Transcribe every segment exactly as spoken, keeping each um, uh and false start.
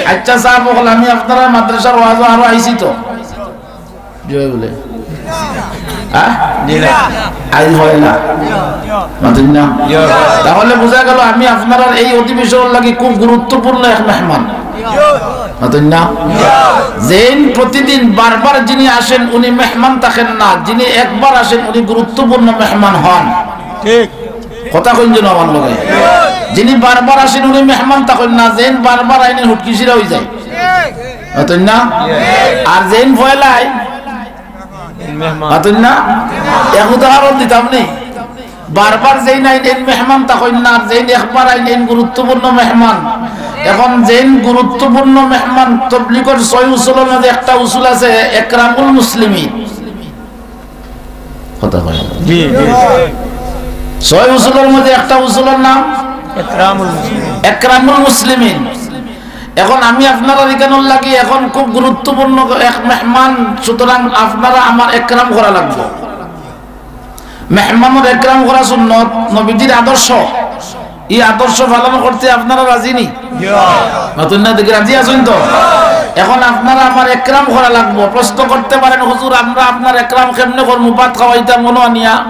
আচ্ছা সাব অকল, আমি আপনারার মাদ্রাসার ওয়াজো আরো আইছি তো। জয় বলে। হ্যাঁ? জি না। আইজ হয় না। মাতইন না। তাহলে বুঝা গেল আমি আপনারার এই অধিবেশনর লাগি খুব গুরুত্বপূর্ণ এক মেহমান। মাতইন না। যেইন প্রতিদিন বারবার যিনি আসেন উনি মেহমান থাকেন না, যিনি একবার আসেন উনি গুরুত্বপূর্ণ মেহমান হন। ঠিক। কথা কইন যেন আমার লগে। যিনি বারবার আসেন উনি মেহমান থাকেন না, যেইন বারবার আইন হুটকিসিরা অই যায়। মাতইন না? আর যেইন পয়লা আইন, মেহমান। মাতইন না? এক উদাহরণ দিতাম নি। বারবার যেইন আইন এইন মেহমান থাকেন না, আর যেইন একবার আইন এইন গুরুত্বপূর্ণ মেহমান। এখন যেইন গুরুত্বপূর্ণ মেহমান, তবলিগর ছয় উসুলর মাঝে একটা উসুল আছে, একরামুল মুসলিমিন। কথা কয়। জি, জি। ছয় উসুলর মাঝে একটা উসুলর নাম একরামুল মুসলিমিন। একরামুল মুসলিমিন। এখন আমি আপনারার ইখানর লাগি এখন খুব গুরুত্বপূর্ণ এক মেহমান, সুতরাং আপনারা আমার একরাম করা লাগবো। মেহমানর একরাম করা সুন্নত, নবীজির আদর্শ। এই আদর্শ পালন করতে আপনারা রাজি নি? মাতইন না দেখি, রাজি আছইন তো? এখন আপনারা আমার একরাম করা লাগবো। প্রশ্ন করতে পারেন, "হুজুর, আমরা আপনার একরাম কেমনে করমু? ভাত খাওয়াইতাম মনো আনিয়া,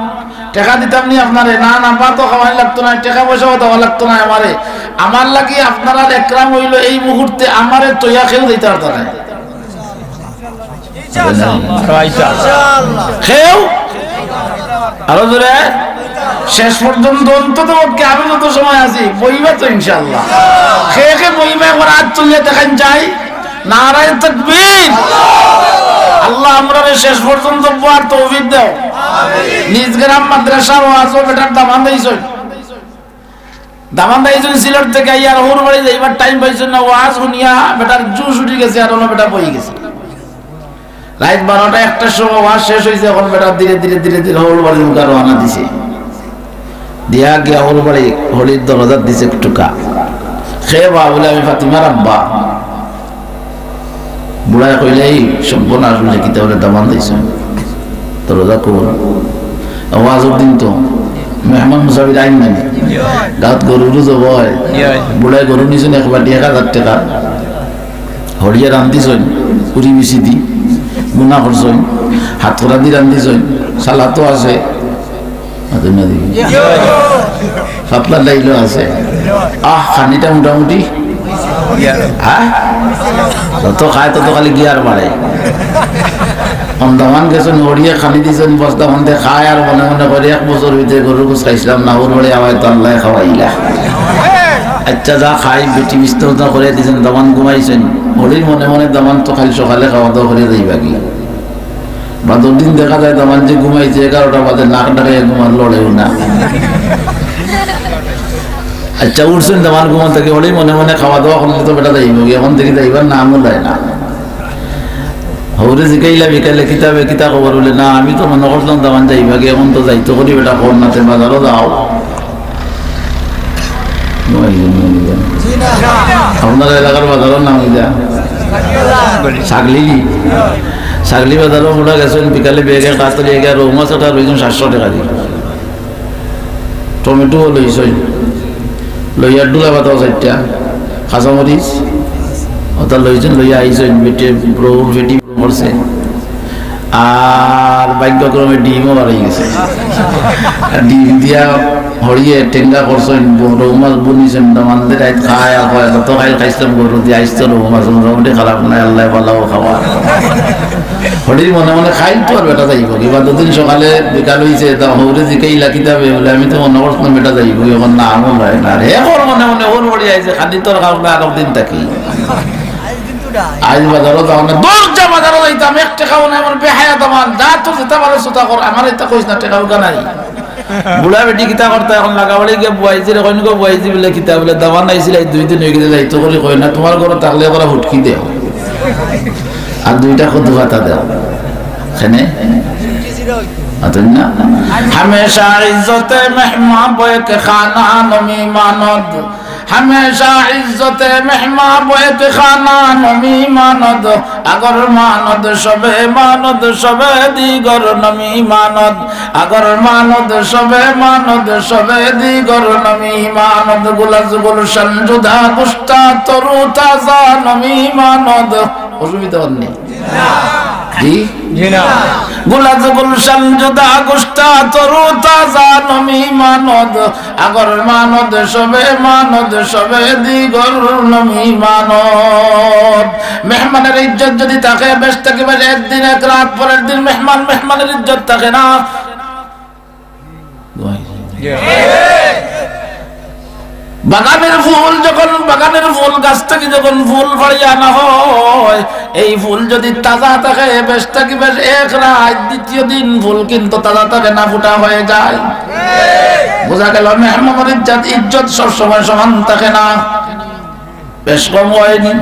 টেকা দিতাম নি আপনারে?" না, না, ভাতও খাওয়াই লাগতো না, টেকা পয়সাও দেওয়া লাগতো না আমারে। আমার লাগি আপনারার একরাম অইলো এই মুহূর্তে আমারে তইয়া কেউ দিতে পারতা না। কেউ? আরো জোরে? শেষ পর্যন্ত অন্তত পক্ষে আমি যত সময় আছি, বইবা তো ইনশাআল্লাহ। কে কে বইবা একবার হাত তুলিয়া দেখাইন চাই। নারায়ে তাকবীর। আল্লাহ আমরারে শেষ পর্যন্ত বওয়ার তৌফিক দেও। নিজ গ্রাম মাদ্রাসার ওয়াজো বেটার দামান দিছইন। দামান দিছইন সিলেট থাকি আইয়া আর হউর বাড়ি যাইবার টাইম পাইছইন না, ওয়াজ হুনিয়া বেটার জুশ উঠি গেছে, আর অনো বেটা বই গেছে। রাইত বারোটা একটার সময় ওয়াজ শেষ অইছে, এখন বেটা ধীরে ধীরে ধীরে ধীরে হউর বাড়ির মুখা রওয়ানা দিছে। দিয়া গিয়া হউর বাড়ি হড়ির দরজাত দিছে টুকা। "কে বা?" বলে, "আমি ফাতিমার আব্বা।" বুড়ায় কইলে, "এই সর্বনাশ, বলে কিতা বলে দামান দিছইন?" দরজা খুল। ওয়াজর দিন তো, মেহমান মুসাফির আইন নানি। গাঁওত গরু উরু জব অয়। বুড়ায় গরু নিছইন এক বাটি এক হাজার টেকা। হড়িয়ে রান্ধিছইন, উরি বিচি দি, গুনা করছইন, হাতকড়া দি রান্ধিছইন, সালাতো আছে। মাতইন না দেখি। পাতলা ডাইলও আছে। আহ, খানিটা মোটামুটি। হ্যাঁ? যত খায় তত খালি গিয়ার বাড়ে। দামান গেছইন, হড়িয়ে খানি দিছইন, বস্তা বান্ধে খায় আর মনে মনে করে, "এক বছর ভিতরে গরুর গোস খাইছিলাম না, হউর বাড়ি আওয়ায় তো আল্লায় খাওয়াইলা।" আচ্ছা, যা খাই, বেটি বিছনা উছনা করিয়া দিছইন, দামান ঘুমাইছইন। হড়ির মনে মনে দামান তো খালি সকালে খাওয়া দাওয়া করিয়া যাইবা কি? বাদর দিন দেখা যায় দামান যে ঘুমাইছে এগারোটা বাজে, নাক ডাকাইয়া ঘুমার, লড়েও না। আচ্ছা, উঠছইন দামান ঘুমান থাকি, হড়ি মনে মনে খাওয়া দাওয়া করলে তো বেটা যাইবো গি, এখন থাকি যাইবার নামও লয় না। হউরে জিকাইলা বিকালে, "কিতা বে, কিতা খবর?" বলে, "না, আমি তো মনো করছিলাম দামান যাইবা গি, এখন তো যাইতো করি বেটা, খবর না, তে বাজারো যাও।" আপনার এলাকার বাজারর নাম ইটা? ছাগলি। ছাগলি বাজারো আমরা গেছইন, বিকালে ব্যাগে কাতলি এগিয়া রৌ মাছ একটা লইছইন সাতশো টেকা দি। টমেটো লইছইন, লইয়া ডুলা পাতাও চাইরটা, কাঁচামরিচ, ওটা লইছইন, লইয়া আইছইন, বেটে রৌর বেটি করছে। আর ভাগ্যক্রমে ডিমও বাড়ি গেছে। আর ডিম দিয়া হড়িয়ে টেঙ্গা করছইন, ব-, রৌ মাছ বুনিছইন, দামান্দে রাইত খায় আর কয়, "কত খাইল খাইছিলাম গরু দিয়া, আইজ তো রৌ মাছ মোটামুটি খারাপ নায়, আল্লায় ভালাও খাওয়া।" হড়ির মনে মনে খাইল তো আর বেটা যাইবো। এবার দুদিন সকালে বিকাল অইছে, তা হউরে জিকাইলা কিতা বে? বলে, "আমি তো মনো করছিলাম বেটা যাইবো, এখন নামও লয় না।" আর হে কর মনে মনে হউর বাড়ি আইছে, খালি তোর খাওয়া আরো দিন থাকি। আইজ বাজারো যাও না, দৌড় যা বাজারো যাইতাম, এক টেকাও নাই, আমার বেহায়া দামান, যা তো যেটা পারো সুতা কর, আমার এটা কইস না, টেকা উকা নাই। বুড়া বেটি কিতা করতা, এখন লাগাবাড়ি গিয়া বুয়াইজি রে, কইন গো বুয়াইজি বলে কিতা বলে, দামান আইছিল, এই দুই দিন অই গেছে, যাইতো করি কই না, তোমার ঘরো থাকলে করা হুটকি দেও, আর দুইটা কদু পাতা দেও, এখানে আতেন না। হামেশা ইজ্জতে মেহমান বয়েক খানা নমি মানদ, হামেশা ইজ্জতে মেহমাবয়েত খানা নমি মানদ, আগর মানদ সবে মানদ সবে দিগর নমি মানদ, আগর মানদ সবে মানদ সবে দিগর নমি মানদ, গুলাজ গুলশান জুদা গুস্তা তরু তাজা নমি মানদ। অসুবিধা অর নি? জি? জি না। গুলাজ গুলশান জুদা গুস্তা তরু তাজা নমি মানদ, আগর মানদ সবে মানদ সবে দিগর নমি মানদ। মেহমানের ইজ্জত যদি থাকে, বেশ থাকি বেশ একদিন এক রাত, পরের দিন মেহমান, মেহমানের ইজ্জত থাকে না। বাগানের ফুল যখন, বাগানের ফুল গাছ থাকি যখন ফুল ফাড়িয়া আনা হয়, এই ফুল যদি তাজা থাকে, বেশ থাকি বেশ এক রাত, দ্বিতীয় দিন ফুল কিন্তু তাজা থাকে না, ফুটা হয়ে যায়। বুঝা গেল, মেহমানের ইজ্জত, ইজ্জত সবসময় সমান থাকে না, বেশ কম অয় নি।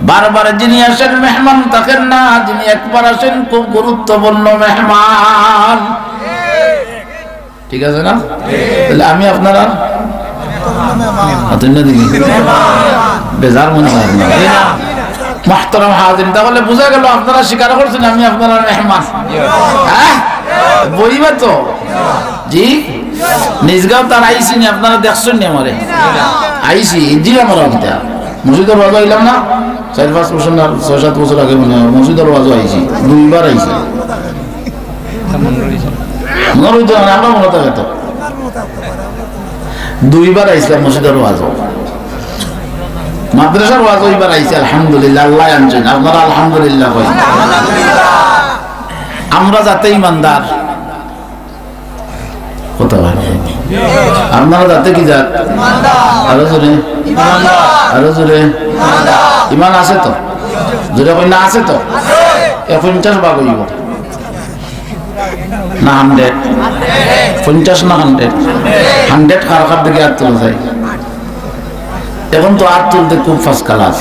বারবার যিনি আসেন মেহমান থাকেন না, যিনি একবার আসেন খুব গুরুত্বপূর্ণ মেহমান। ঠিক আছে না? তাহলে আমি আপনারার, আপনি না দেখি? বেজার মনে হয় আপনার। মুহতারাম হাজিরিন, তাহলে বুঝা গেল আপনারা স্বীকার করছেন আমি আপনারার মেহমান। হ্যাঁ? বইবা তো? জি? নিজগাঁও তার আইছি নি, আপনারা দেখছেন নি আমারে? আইছি, জি আমরা কিতা? মসজিদর ওয়াজো আইলাম না? চার পাঁচ বছর না, ছয় সাত বছর আগে মনে হয় মসজিদর ওয়াজো আইছি, দুইবার আইছি। মনে রইতো না, আমরা মনে থাকে তো। দুইবার আইছিলাম মসজিদর ওয়াজো। মাদ্রাসার ওয়াজো এইবার আইছি, আলহামদুলিল্লাহ, আল্লাহ আনছেন, আপনারা আলহামদুলিল্লাহ কইন। আমরা যাতে ইমানদার, কথা হয় না। আপনারা যাতে কি জাত? আরো জোরে? আরো জোরে? ইমান আছে তো? জোরে কই না, আছে তো? এ পঞ্চাশ ভাগ অইব। না হান্ড্রেড? পঞ্চাশ না হান্ড্রেড? হান্ড্রেড কার কার দিকে আত তুলা যায়। এখন তো আত তুলতে খুব ফার্স্ট ক্লাস।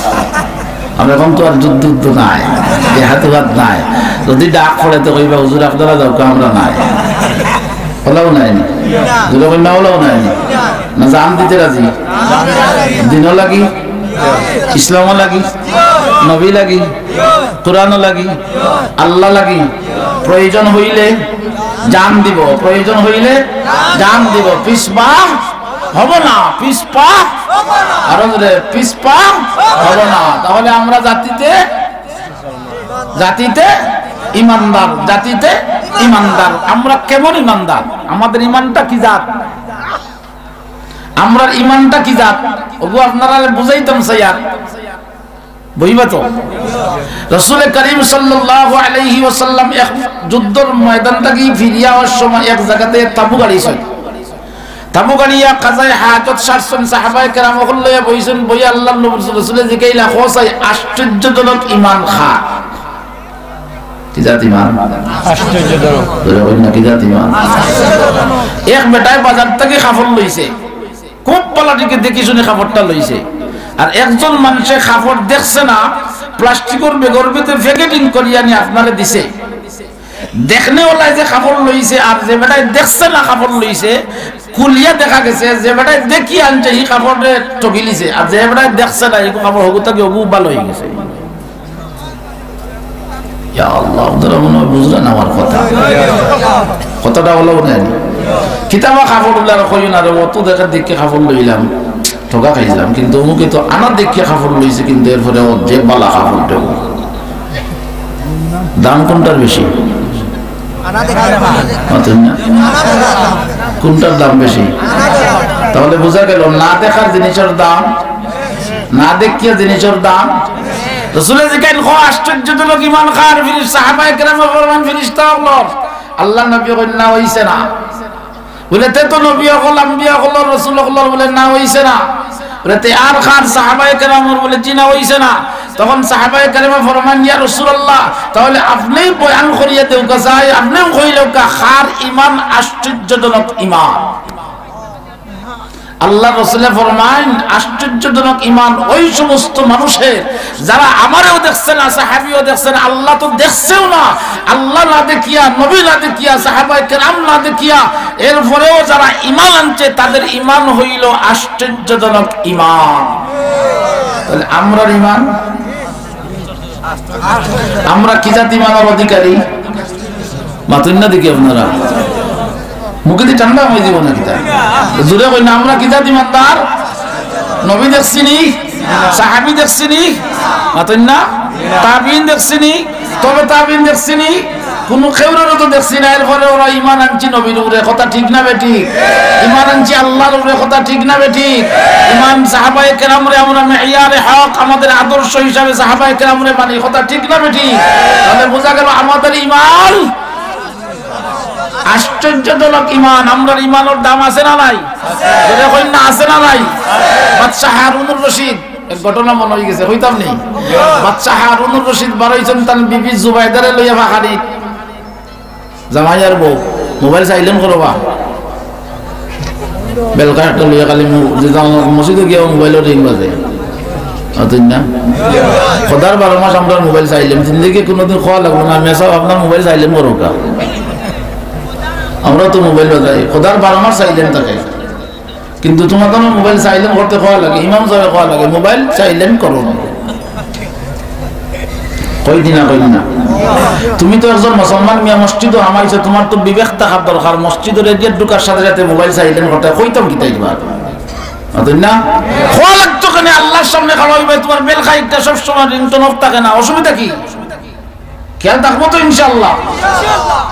আর এখন তো আর যুদ্ধ যুদ্ধ নাই, জেহাদ উহাদ নাই। যদি ডাক পড়ে তো কইবা, "হুজুর, আপনারা যাউক্কা, আমরা নাই।" ওলাও নাই নি? জোরে কইন না, ওলাও নাই নি? না জান দিতে রাজি? দিনও লাগি, ইসলামও লাগি, নবী লাগি, কোরআনও লাগি, আল্লাহ লাগি। প্রয়োজন হইলে জান দিব, প্রয়োজন হইলে জান দিব। পিছপা হব না, পিছপা। আরো জোরে, পিছপা হব না। তাহলে আমরা জাতিতে, জাতিতে ইমানদার, জাতিতে ইমানদার। আমরা কেমন ইমানদার? আমাদের ইমানটা কি জাত? আমরার ইমানটা কি জাত? ওগু আপনারারে বুঝাইতাম চাইয়ার। বইবা তো? রসুলে করিম সাল্লাল্লাহু আলাইহি ওয়াসাল্লাম এক যুদ্ধর ময়দান থাকি ফিরিয়া আওয়ার সময় এক জাগাতে তাবু গাড়িছইন। তাবু গাড়িয়া কাজায়ে হাজত সারছইন, সাহাবায়ে কেরাম অকল লইয়া বইছইন, বইয়া আল্লাহর নবীর রসুলে জিকাইলা, "কও চাই আশ্চর্যজনক ইমান কার?" কি জাত ইমান? আশ্চর্যজনক। জোরে কইন না, কি জাত ইমান? এক বেটায় বাজার থাকি কাপড় লইছে, খুব ভালা দিকে দেখি শুনি কাপড়টা লইছে। আর একজন মানষে কাপড় দেখছে না, প্লাস্টিকর ব্যাগর ভিতরে প্যাকেটিং করিয়া আনি আপনারে দিছে। দেখনেওয়ালায় যে কাপড় লইছে আর যে বেটায় দেখছে না কাপড় লইছে, খুলিয়া দেখা গেছে যে বেটায় দেখি আনছে, হি কাপড়ে ঠগিলিছে, আর যে বেটায় দেখছে না, হি কাপড় হগু থাকি হগু ভালা অইগেছে। ইয়া আল্লাহ, আপনারা মনে হয় বুঝলেন আমার কথা। কথাটা হলো বুঝলেন? কিতাবা কাপড় উল্লা আর কইও না রে, অত দেখা দেখি কাপড় লইলাম, ঠগা খাইলাম, কিন্তু অমুকে তো আনা দেখি কাপড় লইছে, কিন্তু এরপরে ও যে ভালা কাপড় দেব। দাম কোনটার বেশি? মাতুন না? কোনটার দাম বেশি? তাহলে বুঝা গেল না দেখার জিনিসের দাম, না দেখিয়া জিনিসের দাম। রসুলে জিকাইন, "কও আশ্চর্যজনক ইমান কার?" ফিরিস-, সাহাবায়ে কেরামে ফরমান, "ফিরিস্তা অকলর।" আল্লাহর নবী কইন, "না, অইছে না।" বলে, "তে তো নবী অকল, আম্বিয়া অকলর, রসুল অকলর।" বলে, "না, অইছে না।" বলে, "তে আর কার?" সাহাবায়ে কেরামর। বলে, "জি না, অইছে না।" তখন সাহাবায়ে কেরামে ফরমান, "ইয়া রাসূলুল্লাহ, তাহলে আপনেউ বয়ান করিয়া দেউক্কা চাই, আপনেউ কইলাউক্কা, কার ইমান আশ্চর্যজনক ইমান?" আল্লাহর রসুলে ফরমাইন, আশ্চর্যজনক ঈমান ওই সমস্ত মানুষের, যারা আমারেও দেখছে না, সাহাবীও দেখছে না, আল্লাহ তো দেখছেও না, আল্লাহ না দেখিয়া, নবী না দেখিয়া, সাহাবায়ে কেরাম না দেখিয়া, এরপরেও যারা ঈমান আনছে, তাদের ঈমান হইল আশ্চর্যজনক ঈমান। তাহলে আমরার ঈমান, আমরা কি জাত ঈমানর অধিকারী? মাতইন না দেখি আপনারা। মুখেদি ঠান্ডা অইযিবো না কিতা? জোরে কইন না, আমরা কি জাত ঈমানদার? নবী দেখছি নি? সাহাবী দেখছি নি? মাতইন না? তাবিঈন দেখছি নি? তবে তাবিঈন দেখছি নি? কুনু কেউরেও তো দেখছি না, এরপরে ওরা ঈমান আনছি নবীর উপরে, কথা ঠিক না বেঠিক? ঈমান আনছি আল্লাহর উপরে, কথা ঠিক না বেঠিক? ঈমান সাহাবায়ে কেরামরে আমরা মেয়ারে হক, আমাদের আদর্শ হিসাবে সাহাবায়ে কেরামরে মানি, কথা ঠিক না বেঠিক? তাহলে বুঝা গেল আমাদের ঈমান আশ্চর্যজনক ঈমান। আমরার ঈমানর দাম আছে না নাই? জোরে কইন না, আছে না নাই? বাদশাহ হারুনুর রশিদ, এক ঘটনা মনো অইগেছে, কইতাম নি? বাদশাহ হারুনুর রশিদ বারইছইন তান বিবি জুবাইদারে লইয়া ফাখানিত। জামাই আর বউ মোবাইল silent করো বা। বেলকা একটা লইয়া খালি মু-, যে যাও মসজিদো গিয়া মোবাইলো রিং বাজে। মাতইন না? খোদার বারো মাস আমরার মোবাইল silent। জিন্দেগি কুনুদিন কওয়া লাগলো না, "মেসাব, আপনার মোবাইল silent করো কা?" আমরা তো মোবাইল বাজাই, খোদার বারো মাস silent থাকে। কিন্তু তুমার তো মোবাইল silent করতে কওয়া লাগে, ইমাম সাবে কওয়া লাগে, "মোবাইল silent করো।" কই দিনা, কই দিনা। তুমি তো একজন মুসলমান মিয়া, মসজিদো হামাইছো, তুমার তো বিবেক থাকার দরকার। মসজিদর এরিয়াত ঢুকার সাথে সাথে মোবাইল silent করতে কইতাম কিতা ইবার? মাতইন না? কওয়া লাগতো কেনে? আল্লাহর সামনে খাড়া অইবায়, তুমার বেলকা একটা সবসময় ringtone off থাকে না, অসুবিধা কি? খেয়াল থাকবো তো ইনশাআল্লাহ?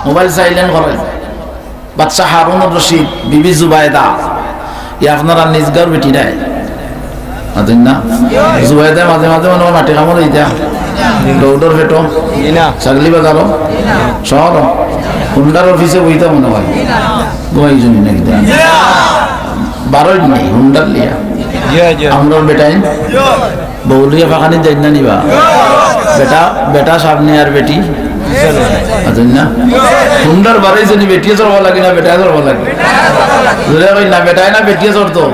মোবাইল silent করে। বাদশাহ হারুনুর রশিদ, বিবি জুবাইদা, ই আপনারা নিজ গাঁওর বেটি নায়? মাতইন না? জুবাইদা মাঝে মাঝে মনে অয় মাটি কামড় দিতা। রোডর ফেটো? ছাগলি বাজারো? শহরো? হুন্ডার অফিসে বইতা মনে অয়। ঘুমাই জমি নাকি দেন? বারোই নেই, হুন্ডার লিয়া। আমরার বেটাইন বউ লইয়া ফাখানিত যাইন না নি বা? বেটা, বেটা সামনে আর বেটি। মাতইন না? হুন্ডার বারইছে নি, বেটিয়ে চড়বা লাগে না, বেটায় চড়বা লাগে? জোরে কইন না, বেটায় না বেটিয়ে চড়তো?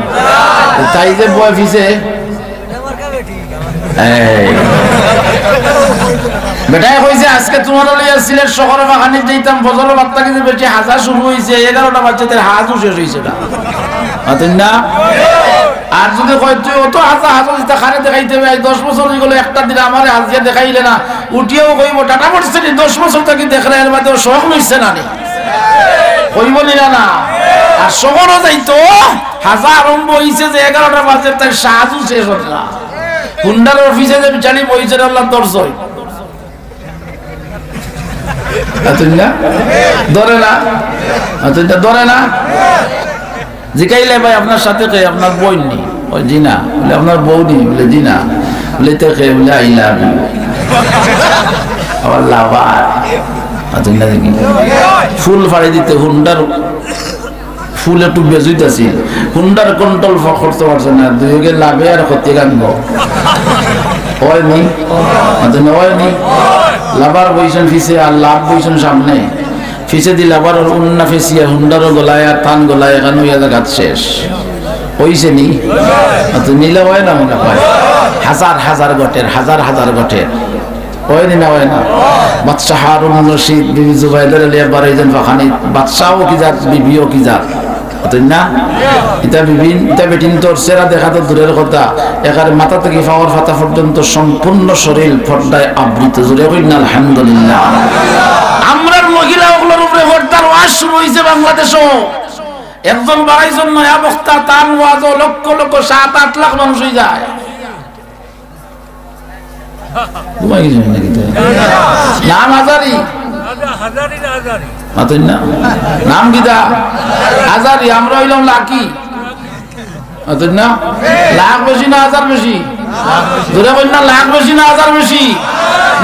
তাই যে বয় ফিছে। এই। বেটায় কইছে, "আজকে তুমারে লইয়া সিলেট শহরো ফাখানিত যাইতাম, ফজরর বাদ থাকি যে বেটি হাজা শুরু অইছে, এগারোটা বাজছে, তার হাজও শেষ অইছে না।" মাতইন না? আর যুদি কয়, "তুই অত হাজা হাজা দিতা কারে দেখাইতে অইবো, আইজ দশ বছর অইগেলো, একটা দিন আমারে হাজিয়া দেখাইলে না।" উঠিয়াও কইবো, "টাটা পড়ছে নি, দশ বছর থাকি দেখরা, এর বাদেও শখ লইছে না নি?" কইবো নি না, না? আর শহরো যাইতো, হাজা আরম্ভ অইছে যে এগারোটা বাজে, তার সাজও শেষ অইল না। হুন্ডার অফিসে যে বিচারি বইছে, আল্লাহ দরজয়। মাতইন না? ধরে না? মাতইন না, ধরে না? জিকাইলে, "ভাই, আপনার সাথে কে?" "আপনার বইন নি?" "ও জি না।" বলে, "আপনার বউ নি?" বলে, "জি না।" বলে, "তে কে?" বলে, "I love you।" আবার লাভার। মাতইন না দেখি। ফুল ফাড়ি দিতে হুন্ডার ফুল একটু বেজুইত আছিল। হুন্ডার control ফ-, করতে পারছে না। দুইওগে লাভে আর ক্ষতি কানবো। অয়নি? মাতইন না, অয়নি? লাভার বইছইন ফিছে আর লাভ বইছইন সামনে। ফিছেদি লাভারর উন্না ফেছিয়া হুন্ডারও গলায় আর তান গলায় এখান অইয়া জাগাত শেষ। অইছে নি? মাতইন না, অয় না মনে অয়। হাজার হাজার ঘটের, হাজার হাজার ঘটের। অয় নি না অয় না? বাদশাহ হারুন রশিদ, বিবি জুবাইদারে লইয়া বারইছইন ফাখানিত, বাদশাহও কি জাত, বিবিও কি জাত। মাতইন না? ইতা বিবিন, ইতা বেটিন্তর চেহারা দেখা তো দূরের কথা, একার মাথা থাকি পাওর পাতা পর্যন্ত সম্পূর্ণ শরীর পর্দায় আবৃত। জোরে কইন না, আলহামদুলিল্লাহ। আমরার মহিলা অকলর উপরে পর্দার ওয়াজ শুরু অইছে বাংলাদেশো। একজন বারইছইন নয়া বক্তা, তান ওয়াজো লক্ষ লক্ষ, সাত আট লাখ মানুষ অইযায়। ঘুমাই গেছেন নাকি তাই? নাম আজারি। মাতইন না? নাম কিতা? আজারি। আমরা অইলাম লাকি। মাতইন না? লাখ বেশি না আজার বেশি? জোরে কইন না, লাখ বেশি না আজার বেশি?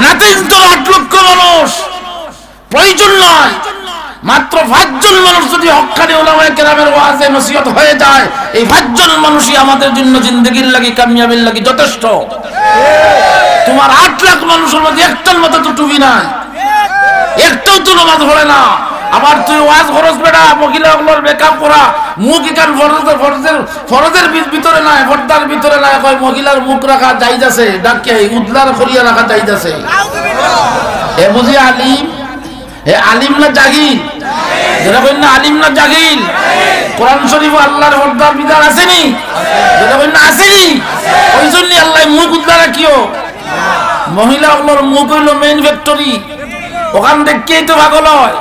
নাতিন তো আট লক্ষ মানুষ। প্রয়োজন নাই। মাত্র পাঁচজন মানুষ যদি হক্কানি উলামায়ে কেরামের ওয়াজে নসিহত হয়ে যায়, এই পাঁচজন মানুষই আমাদের জন্য জিন্দেগির লাগি, কামিয়াবির লাগি যথেষ্ট। তুমার আট লাখ মানুষর মাঝে একটার মাথাত তো টুপি নাই, একটাও তো নামাজ পড়ে না। আবার তুই ওয়াজ করস বেটা, মহিলা অকলর মেকআপ করা, মুখ ইখান ফরজের, ফরজের, ফরজের ভি-, ভিতরে নাই, পর্দার ভিতরে নাই, কয় মহিলার মুখ রাখা জায়েজ আছে, ডাকে উদলা করিয়া রাখা জায়েজ আছে। এ বুঝি আলিম? এ আলিম না জাহিল? যেটা কইন না আলিম না জাহিল? কোরআন শরীফো আল্লাহর পর্দার বিধান আছে নি? যেটা কইন না আছে নি? ওই জন্য আল্লাহ মুখ উদলা রাখিও। মহিলা অকলর মুখ অইলো মেইন ফ্যাক্টরি, ওখান দেখিয়াউ তো পাগল অয়।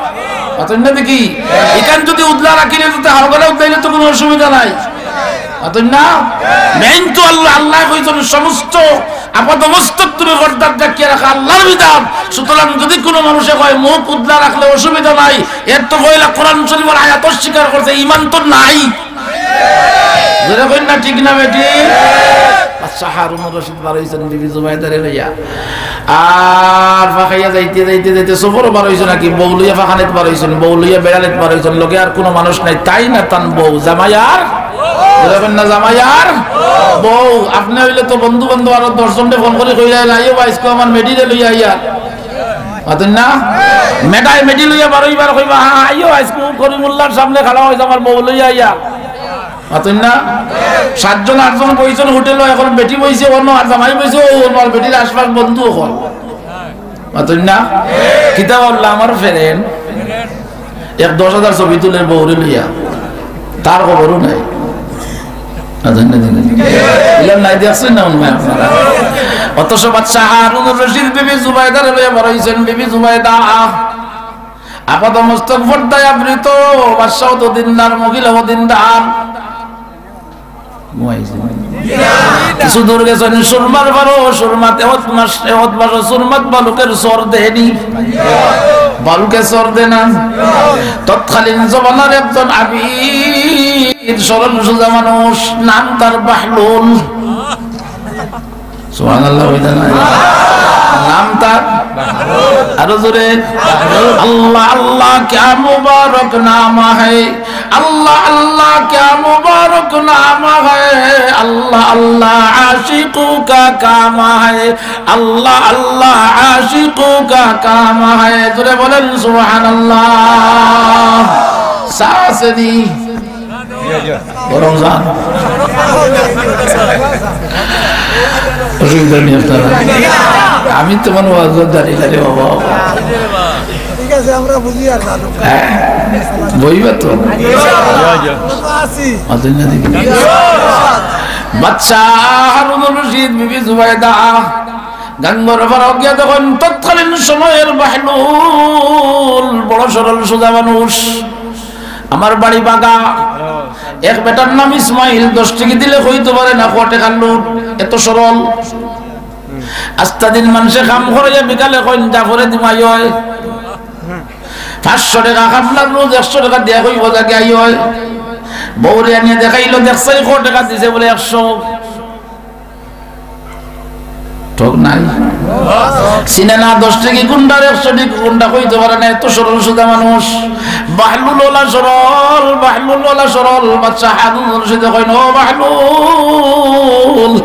মাতইন না দেখি, ইখান যদি উদলা রাখিলে তো হালকা উদলাইলে তো কোনো অসুবিধা নাই। মাতইন না? মেইন তো আল্লাহ, আল্লাহ কইছইন সমস্ত আপাদমস্তক তুমি পর্দাত ঢাকিয়া রাখা আল্লাহর বিধান। সুতরাং যদি কোনো মানুষে কয় মুখ উদলা রাখলে অসুবিধা নাই, এর তো পয়লা কোরআন শরীফর আয়াত অস্বীকার করছে, ইমান তো নাই। জোরে কইন না, ঠিক না বেঠিক? বাদশা হারুনুর রশিদ বার অইছইন বিবি জুবাইদারে লইয়া। আর ফাঁকাইয়া যাইতে যাইতে যাইতে সফরো বার অইছইন নাকি, বউ লইয়া ফাঁকানিত বার অইছইন, বউ লইয়া বেড়ানিত বার অইছইন, লগে আর কোনো মানুষ নাই, তাই না তান বউ, জামাই আর, জোরে কইন না, জামাই আর বউ। আপনে অইলে তো বন্ধু বান্ধব আরো দশ জনরে ফোন করি কইলা, "আইও বা আইজকু আমার মেডিরে লইয়া আইয়া।" মাতইন না? মেডায় মেডি লইয়া বার অইবার কইবা, "হ্যাঁ, আইও, আইজকু করিমুল্লাহর সামনে খাড়া অইছে আমার বউ লইয়া আইয়া।" মাতইন না? সাতজন আটজন বইছইন হোটেলো, এখন বেটি বইছে অনো, আর জামাই বইছে অউ অনো, আর বেটির আশপাশ বন্ধু অকল। মাতইন না? কিতা বললা আমার ফ্রেন্ড? এক দশ হাজার ছবি তুলে বউরে লইয়া, তার খবরও নাই। মাতইন না, দেখইন। ইলা নাই দেখছইন না মনে হয় আপনারা? অথচ বাদশা হারুনুর রশিদ বিবি জুবাইদারে লইয়া বার অইছইন, বিবি জুবাইদা। আপাদমস্তক পর্দায় আবৃত, বাদশাও তো দিনদার, মহিলাও দিনদার। ঘুমাইছে। কিছু দূর গেছইন, সুরমার পারো, সুরমাত এহত মাস, এহত মাস সুরমাত ভালুকের চর দেয়নি। ভালুকে চর দেয় না। তৎকালীন জমানার একজন আবিদ, সরল সোজা মানুষ, নাম তার বাহলুল। সুবহানাল্লাহ, কইতা না? নাম তার? আরো জোরে। আল্লাহ আল্লাহ, ক্যা মুবারক নাম হ্যায়। আল্লাহ আল্লাহ, ক্যা মুবারক নাম হ্যায়। আল্লাহ আল্লাহ, আশিকো কা কাম হ্যায়। আল্লাহ আল্লাহ, আশিকো কা কাম হ্যায়। জোরে বলেন সুবহানাল্লাহ। চা আছে নি? গরম চা। অসুবিধা নেই আপনারা। আমি তো মনে হয় জানি না রে বাবা। ঠিক আছে, আমরা বুঝি আর জানো। হ্যাঁ, বইবা তো। আমরা তো আছি। মাতইন না দেখি। বাদশা হারুনুর রশিদ, বিবি জুবাইদা, গাঙ্গর পারো গিয়া দেখইন তৎকালীন সময়ের বাহলুল, বড় সরল সোজা মানুষ। আমার বাড়ি বাগা। এক বেটার নাম ইসমাইল, দশ টেকা দিলে কইতো পারে না, কয় টেকার লোট, এত সরল। আস্তা দিন মানষে কাম করাইয়া বিকালে কইন, "যা পরে দিমু আইও।" পাঁচশো টেকা কামলার রোজ, একশো টেকা দিয়া কইবো, "যা গিয়া আইও।" বউরে আনিয়া দেখাইলো, দেখছাই কয় টেকা দিছে, বলে, "একশো।" ঠক নাই? চিনে না, দশ টেকা কুনটার একশো টেকা কুনটা কইতো পারে না, এত সরল সোজা মানুষ। বাহলুল অলা সরল, বাহলুল অলা সরল। বাদশা হারুনুর রশিদে কইন, "ও বাহলুল,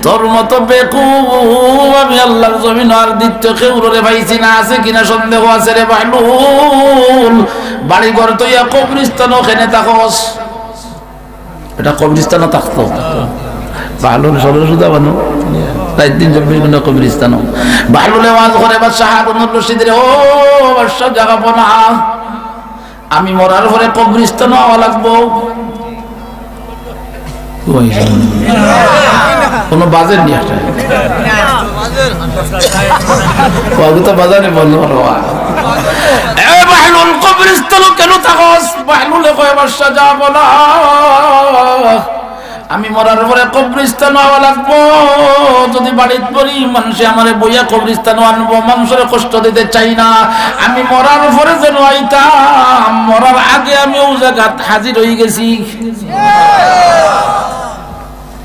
তোর মতো বেকুব আমি আল্লাহর জমিনো আর দ্বিতীয় কেউরে পাইছি না, আছে কিনা সন্দেহ আছে রে বাহলুল। বাড়ি ঘর থইয়া কবরস্থানো কেনে থাকস?" এটা কবরস্থানো থাকতো। বাহলুল সরল সোজা মানুষ। রাইত দিন চব্বিশ ঘন্টা কবরস্থানো। বাহলুলে ওয়াজ করে, "বাদশা হারুনুর রশিদরে, ও বাদশা জাগাবো না। আমি মরার পরে কবরস্থানো আওয়া লাগবো।" ওই, কোনো বাজের নি একটা। ওয়াজ তো বাজারে বন্ধ করো। "এ বাহলুল, কবরস্থানো কেনে থাকস?" বাহলুলে কয়, "বাদশা, যা বলা, আমি মরার পরে কবরস্থানো আওয়া লাগবো। যদি বাড়িত মরি, মানষে আমারে বইয়া কবরস্থানো আনবো, মানষরে কষ্ট দিতে চাই না। আমি মরার পরে যেন আইতাম, মরার আগে আমি অউ জাগাত হাজির অই গেছি।"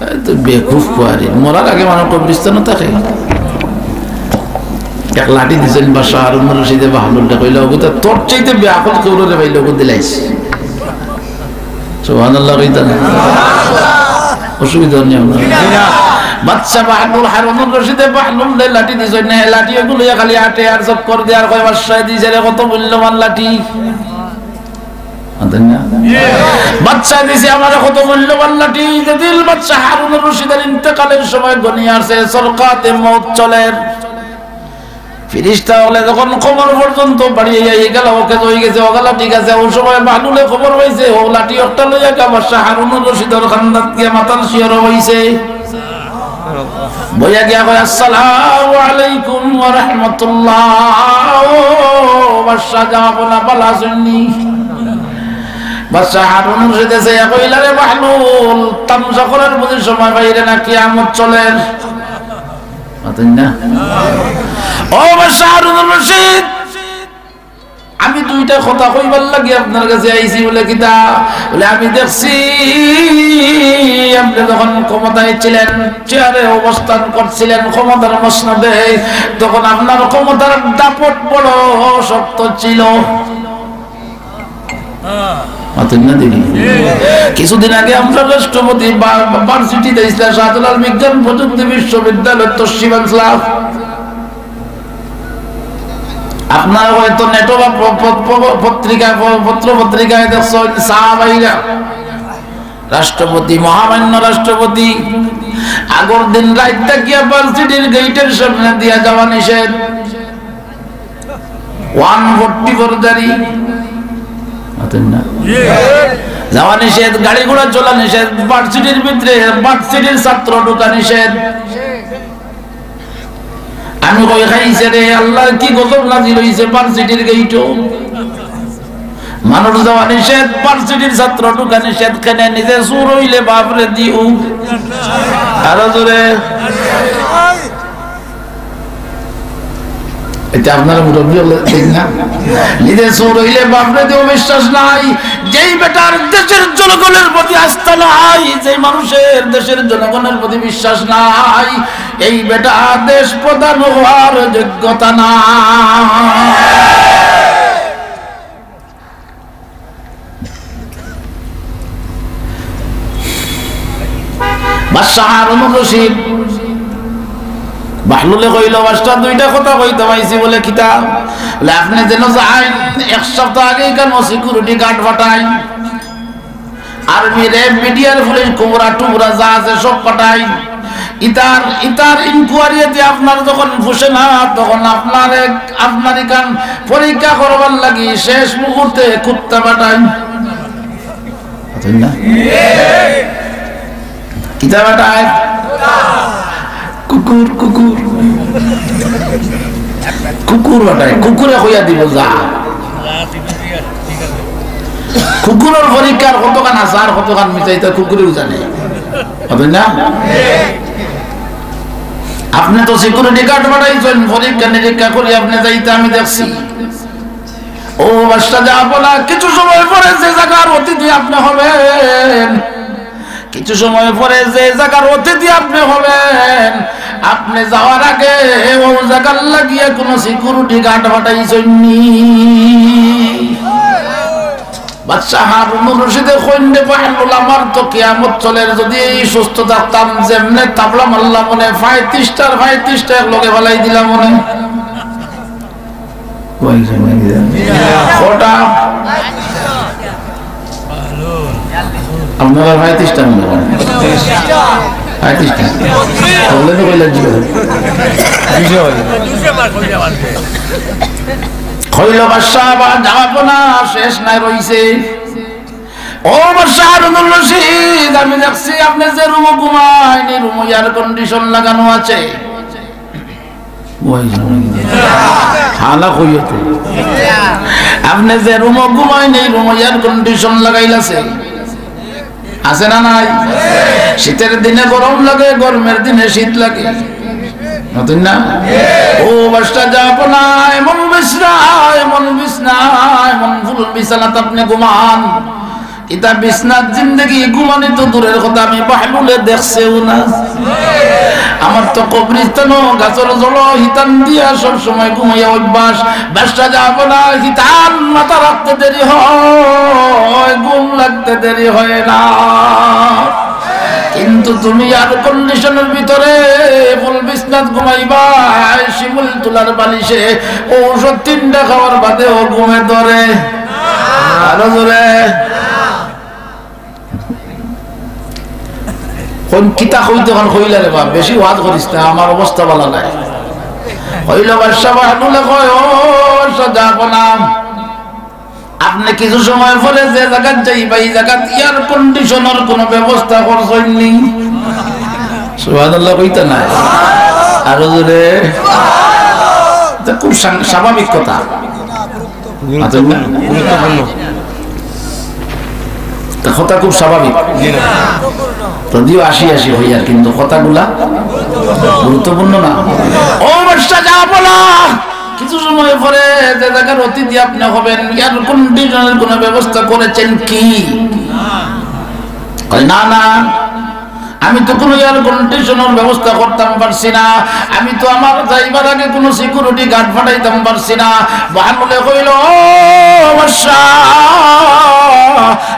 এই তো বেকুব কুয়ারি, মরার আগে মানুষ কবরস্থানো থাকে। এক লাঠি দিছইন বাদশা হারুনুর রশিদে বাহলুলরে, কইলা, "ওগো তো তোর চাইতে বেআকল কেউরে পাইলে ওগো দিলাইছি।" সুবহানাল্লাহ কইতা না? অসুবিধা নেই আপনার। বাদশা বাহলুল, হারুনুর রশিদে বাহলুলরে লাঠি দিছইন না, লাঠি ওগু লইয়া খালি আটে আর চক্কর দে আর কয়, "বাদশায় দিছে রে কত মূল্যবান লাঠি।" মাতইন না? বাদশায় দিছে আমারে কত মূল্যবান লাঠি, যেদিন বাদশা হারুনুর রশিদের ইন্তেকালের সময় ঘনিয়ে আসে, সরকাতে মউত চলের। ফিরিস্তা অকলে যখন কবর পর্যন্ত বাড়িয়ে আই গেলা, ওকে অই গেছে, ওগুলা ঠিক আছে। অউ সময় বাহলুলে খবর পাইছে, অউ লাঠি একটা লইয়া গিয়া বাদশা হারুনুর রশিদর কান্দাত গিয়া মাথার শিয়র বইছে। বইয়া গিয়া কয়, "আসসালামু আলাইকুম ওয়া রাহমাতুল্লাহ।" ও বাদশা, জনাব, ভালা আছইন নি? বাদশা হারুনুর রশিদে চাইয়া কইলা, "রে বাহলুল, তামশা করার বুঝি সময় পাইরে না, কিয়ামত চলের।" মাতইন না? ও বাদশা হারুনুর রশিদ, আমি দুইটা কথা কইবার লাগি আপনার কাছে আইছি। বলে, "কিতা?" বলে, "আমি দেখছি আপনে যখন ক্ষমতায় ছিলেন, চেয়ারে অবস্থান করছিলেন, ক্ষমতার মসনদে, তখন আপনার ক্ষমতার দাপট বড় শক্ত ছিল।" মাতইন না দেখি। কিছুদিন আগে আমরার রাষ্ট্রপতি বা-, বা-, ভার্সিটিত আইছলা, শাহজালাল বিজ্ঞান প্রযুক্তি বিশ্ববিদ্যালয়, তশরিফ আনছলা। আপনারা হয়তো নেটো বা প-, প-, প-, পত্রিকায়, প-, পত্র পত্রিকায় দেখছইন, সাহাবাইরা রাষ্ট্রপতি, মহামান্য রাষ্ট্রপতি, আগর দিন রাইত থাকিয়া ভার্সিটির গেইটের সামনে দিয়া যাওয়া নিষেধ। ওয়ান ফোর্টি ফোর জারি। মাতইন না? যাওয়া নিষেধ, গাড়ি ঘোড়া চলা নিষেধ, ভার্সিটির ভিতরে ভার্সিটির ছাত্র ঢুকা নিষেধ। আমি কই, "খাইছে রে, আল্লাহর কি গজব নাজিল অইছে ভার্সিটির গেইটো?" মানুষ যাওয়া নিষেধ, ভার্সিটির ছাত্র ঢুকা নিষেধ, কেনে নিজে চুর অইলে বাপরে দিও। আরো জোরে। এটা আপনারা মুরব্বি অকলে ঠিক না? নিজে চুর অইলে বাপরে দিও বিশ্বাস নাই। যেই বেটার দেশের জনগণের প্রতি আস্থা নাই, যেই মানুষের দেশের জনগণের প্রতি বিশ্বাস নাই, এই বেটা দেশ প্রধান হওয়ার যোগ্যতা না। বাদশা হারুনুর রশিদ বাহলুলে কইল, "বাদশা, দুইটা কথা কইতাম আইছি।" বলে, "কিতা?" বলে, "আপনে যেন যাইন, এক সপ্তাহ আগে ইখানো সিকিউরিটি গার্ড পাঠাইন, army, RAB, BDR, police, cobra টুবরা যা আছে সব পাঠাইন। ইতার, ইতার ইনকোয়ারি দিয়া আপনার যখন ফুসে না, তখন আপনার এক, আপনার ইখান পরীক্ষা করবার লাগি শেষ মুহূর্তে কুত্তা পাঠাইন।" বুঝলেন না? কিতা পাঠায়? কুকুর, কুকুর। কুকুর পাঠায়, কুকুরে কইয়া দিব যা। কুকুরর পরীক্ষার কতখান আচার, কতখান মিঠাই, তা কুকুরেও জানে। বুঝলেন না? আপনে তো সিকিউরিটি গার্ড পাঠাইছইন, পরীক্ষা নিরীক্ষা করি আপনে যাইতা আমি দেখছি। ও বাদশা, যাইবো না, কিছু সময় পরে যে জাগার অতিথি আপনে হবেন, কিছু সময় পরে যে জাগার অতিথি আপনে হবেন, আপনে যাওয়ার আগে অউ জাগার লাগিয়া কুনু সিকিউরিটি গার্ড পাঠাইছইন নি? বাদশা হারুনুর রশিদে কইন, "রে বাহলুল, আমার তো কিয়ামত চলের, যদি এই সুস্থ থাকতাম, যেমনে তাবলা মারলাম অনে, পঁয়ত্রিশটার পঁয়ত্রিশটা এক লগে ফালাই দিলাম অনে।" কয়টা? আপনারা পঁয়ত্রিশটা মনে করেন? পঁয়ত্রিশটা। বললে তো কইলেন জি। কইল, "বাদশা, আবার যাইবো না, শেষ নাই, রইছে।" ও বাদশা হারুনুর রশিদ, আমি দেখছি আপনে যে রুমো ঘুমাইন, এই রুমো এয়ার কন্ডিশন লাগানো আছে। হালা কইও তো। আপনে যে রুমো ঘুমাইন, এই রুমো এয়ার কন্ডিশন লাগাইল আছে। আছে না নাই? শীতের দিনে গরম লাগে, গরমের দিনে শীত লাগে। নতুন না? ও বাদশা, যাইবো না, এমন বিছনা, এমন বিছনা, এমন ফুল বিছানাত আপনে ঘুমান। ইতা বিছনাত জিন্দেগি ঘুমানি তো দূরের কথা, আমি বাহলুলে দেখছেও না। আমার তো কবরিস্তানো গাছর জড়ো হিতান দিয়া সব সময় ঘুমাইয়া অভ্যাস। বাদশা, যাইবো না, হিতান মাথা রাখতে দেরি হয়, ঘুম লাগতে দেরি হয় না। কিন্তু তুমি এয়ার কন্ডিশনের ভিতরে ফুল বিছনাত ঘুমাইবা, শিমুল তুলার বালিশে, ঔষধ তিনটা খাওয়ার বাদেও ঘুমে ধরে। আরো জোরে। কোন কিতা কইতে অখন কইলা রে বাপ, বেশি ওয়াজ করিস না, আমার অবস্থা ভালা নাই। কইল বাদশা বাহলুলে কয়, "ও শাহজাহাপনা, আপনে কিছু সময় পরে যে জাগাত যাইবা, ই জাগাত এয়ার কন্ডিশনর কোনো ব্যবস্থা করছইন নি?" সুবহানাল্লাহ কইতা না? আরো জোরে। ইটা খুব স্বাং-, স্বাভাবিক কথা। গুরুত্বপূর্ণ, গুরুত্বপূর্ণ। তা কথা খুব স্বাভাবিক। জি না। যদিও আশি আশি হইয়ার, কিন্তু কথাগুলা গুরুত্বপূর্ণ না। ও বাদশা, যা বলা, কিছু সময় পরে যে জাগার অতিথি আপনে হবেন, এয়ার কন্ডিশনর কোনো ব্যবস্থা করেছেন কি? কয়, "না, না।" আমি তো কোনো এয়ার কন্ডিশনর ব্যবস্থা করতাম পারছি না, আমি তো আমার যাইবার আগে কোনো সিকিউরিটি গার্ড পাঠাইতাম পারছি না। বাহলুলে কইল, "ও বাদশা,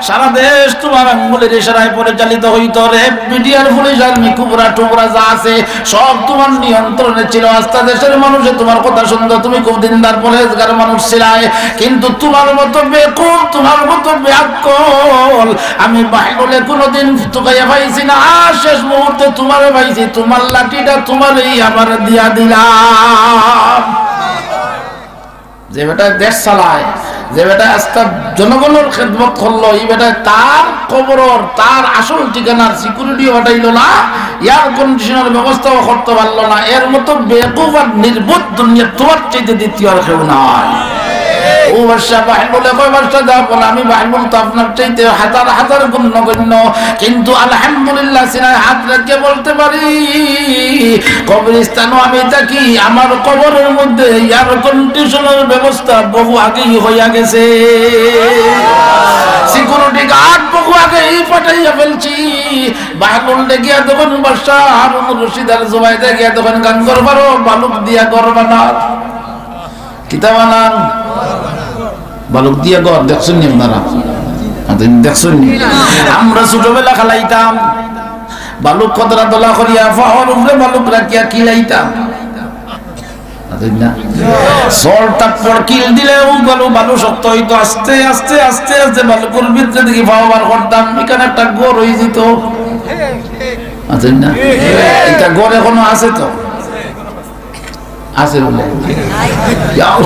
সারা দেশ তুমার আঙ্গুলের ইশারায় পরিচালিত হইতো, RAB, BDR, police, army, cobra টোবরা যা আছে, সব তুমার নিয়ন্ত্রণে ছিল। আস্তা দেশের মানুষে তুমার কথা শুনতো, তুমি খুব দিনদার পরহেজগার মানুষ ছিলায়, কিন্তু তুমার মতো বেকুব, তুমার মতো বেআক্কল আমি বাহলুলে কোনোদিন তুকাইয়া পাইছি না। আর শেষ মুহূর্তে তুমারে পাইছি, তুমার লাঠিটা তুমারেই আবার দিয়া দিলাম।" যে বেটায় দেশ চালায়, যে বেটায় আস্তা জনগণর খেদমত করলো, ই বেটায় তার কবরর, তার আসল ঠিকানার সিকিউরিটিও পাঠাইলো না, এয়ার কন্ডিশনর ব্যবস্থাও করতে পারলো না। এর মতো বেকুব আর নির্বোধ দুনিয়াত তুমার চাইতে দ্বিতীয় আর কেউ নাই। ও বাদশা, বাহলুলে কয়, "বাদশা, যা বলে, আমি বাহলুল তো আপনার চাইতে হাজার হাজার গুণ নগণ্য, কিন্তু আলহামদুলিল্লাহ সিনায় হাত রেখে বলতে পারি, কবরস্থানও আমি থাকি, আমার কবরের মধ্যে এয়ার কন্ডিশনর ব্যবস্থা বহু আগেই হইয়া গেছে, সিকিউরিটি গার্ড বহু আগেই পাঠাইয়া ফেলছি।" বাহলুল ডাকিয়া তখন বাদশা হারুনুর রশিদ আর জুবাইদে গিয়া তখন গান করবার, বালুক দিয়া ঘর বানার। কিতা বানান? বালুক দিয়া ঘর দেখছইন নি আপনারা? আচ্ছা, দেখছইন নি? আমরা ছোটবেলা খেলাইতাম, বালুক কতরা দলা করিয়া, ফাওর উপরে বালুক রাখিয়া কিলাইতাম। আচ্ছা, না? সল টাপ্পড় কিল দিলে ও বালু, বালু শক্ত হইতো। আস্তে, আস্তে, আস্তে, আস্তে বালুকর ভিতরে দেখি ফাও বার করতাম, এখানে একটা ঘর হয়ে যেত। আচ্ছা, না? এটা ঘর এখনো আছে তো? আছে বলে। যাও।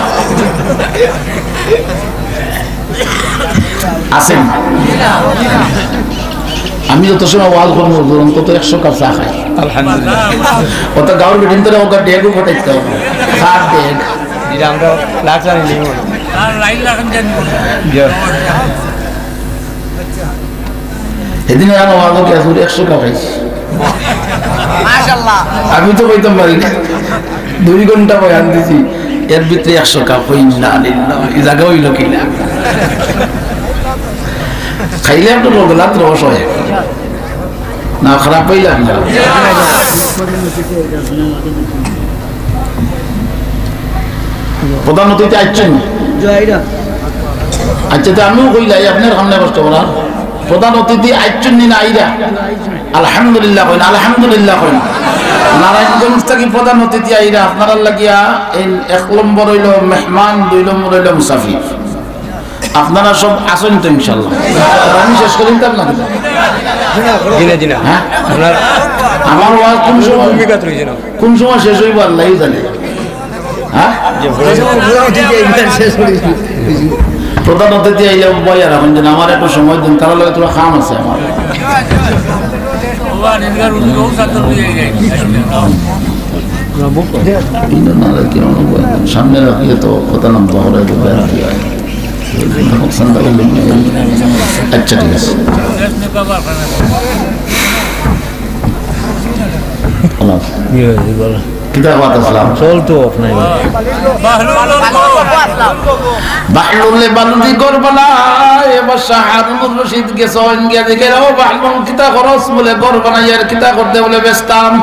আছে না? আমি যত সময় ওয়াজ করবো, হুজুর, অন্তত একশো কাপ চা খাই। আলহামদুলিল্লাহ। অত গাঁওর বেটিন্তরে ওকে ডেগও ফাটাইতে হবে। চা ডেগ। এটা আমরা লাখ জানি নিব। আর লাইন রাখেন কেন? জি। সেদিন আর ওয়াজও কি আসলে একশো কাপ খাইছি। মাশাআল্লাহ। আমি তো কইতাম পারি না। দুই ঘন্টা বয়ান দিছি, এর ভিতরে একশো কাপ হই না, না, এই জায়গা হইল কি না? খাইলে একটু রোগলাত রস হয়। না, খারাপ পাইলাম না। প্রধান অতিথি আইছেন? আচ্ছা, তো আমিও কইলাই, আপনার সামনে কষ্ট করার। প্রধান অতিথি আইছেন নি না আইরা? আলহামদুলিল্লাহ কইন, আলহামদুলিল্লাহ কইন। নারায়ণগঞ্জ থাকি প্রধান অতিথি আইরা, আপনারার লাগিয়া এই এক নম্বর হইল মেহমান, দুই নম্বর হইল মুসাফির। আপনারা সব আছেন তো ইনশাল্লাহ? আমি শেষ করি দিতাম না। জি না, জি না। হ্যাঁ? আপনার আমার ওয়াজ কোন সময়, ভূমিকা তো রয়েছে না। কোন সময় শেষ হইব আল্লাহই জানে। হ্যাঁ? যে ভূমিকা শেষ হয়ে গেছে। প্রধান অতিথি আইলে বইয়া রাখুন যে আমার একটু সময় দিন, তারা লাগে তোরা কাম আছে আমার। কিন্তু না, কি মনে হয়? সামনে রাখিয়ে তো কথা লম্বা করে দেবে। আচ্ছা, ঠিক আছে। আল্লাহ হাফেজ। কিতা কথা আসলাম? চল তো আপনার। বাহলুলে বালুদি ঘর বানায়, এবার শাহ হারুনুর রশিদ গেছে, গিয়া দেখে, "ও বাহলুল, কিতা খরচ?" বলে, "ঘর বানাই আর কিতা করতে?" বলে, "বেচতাম।"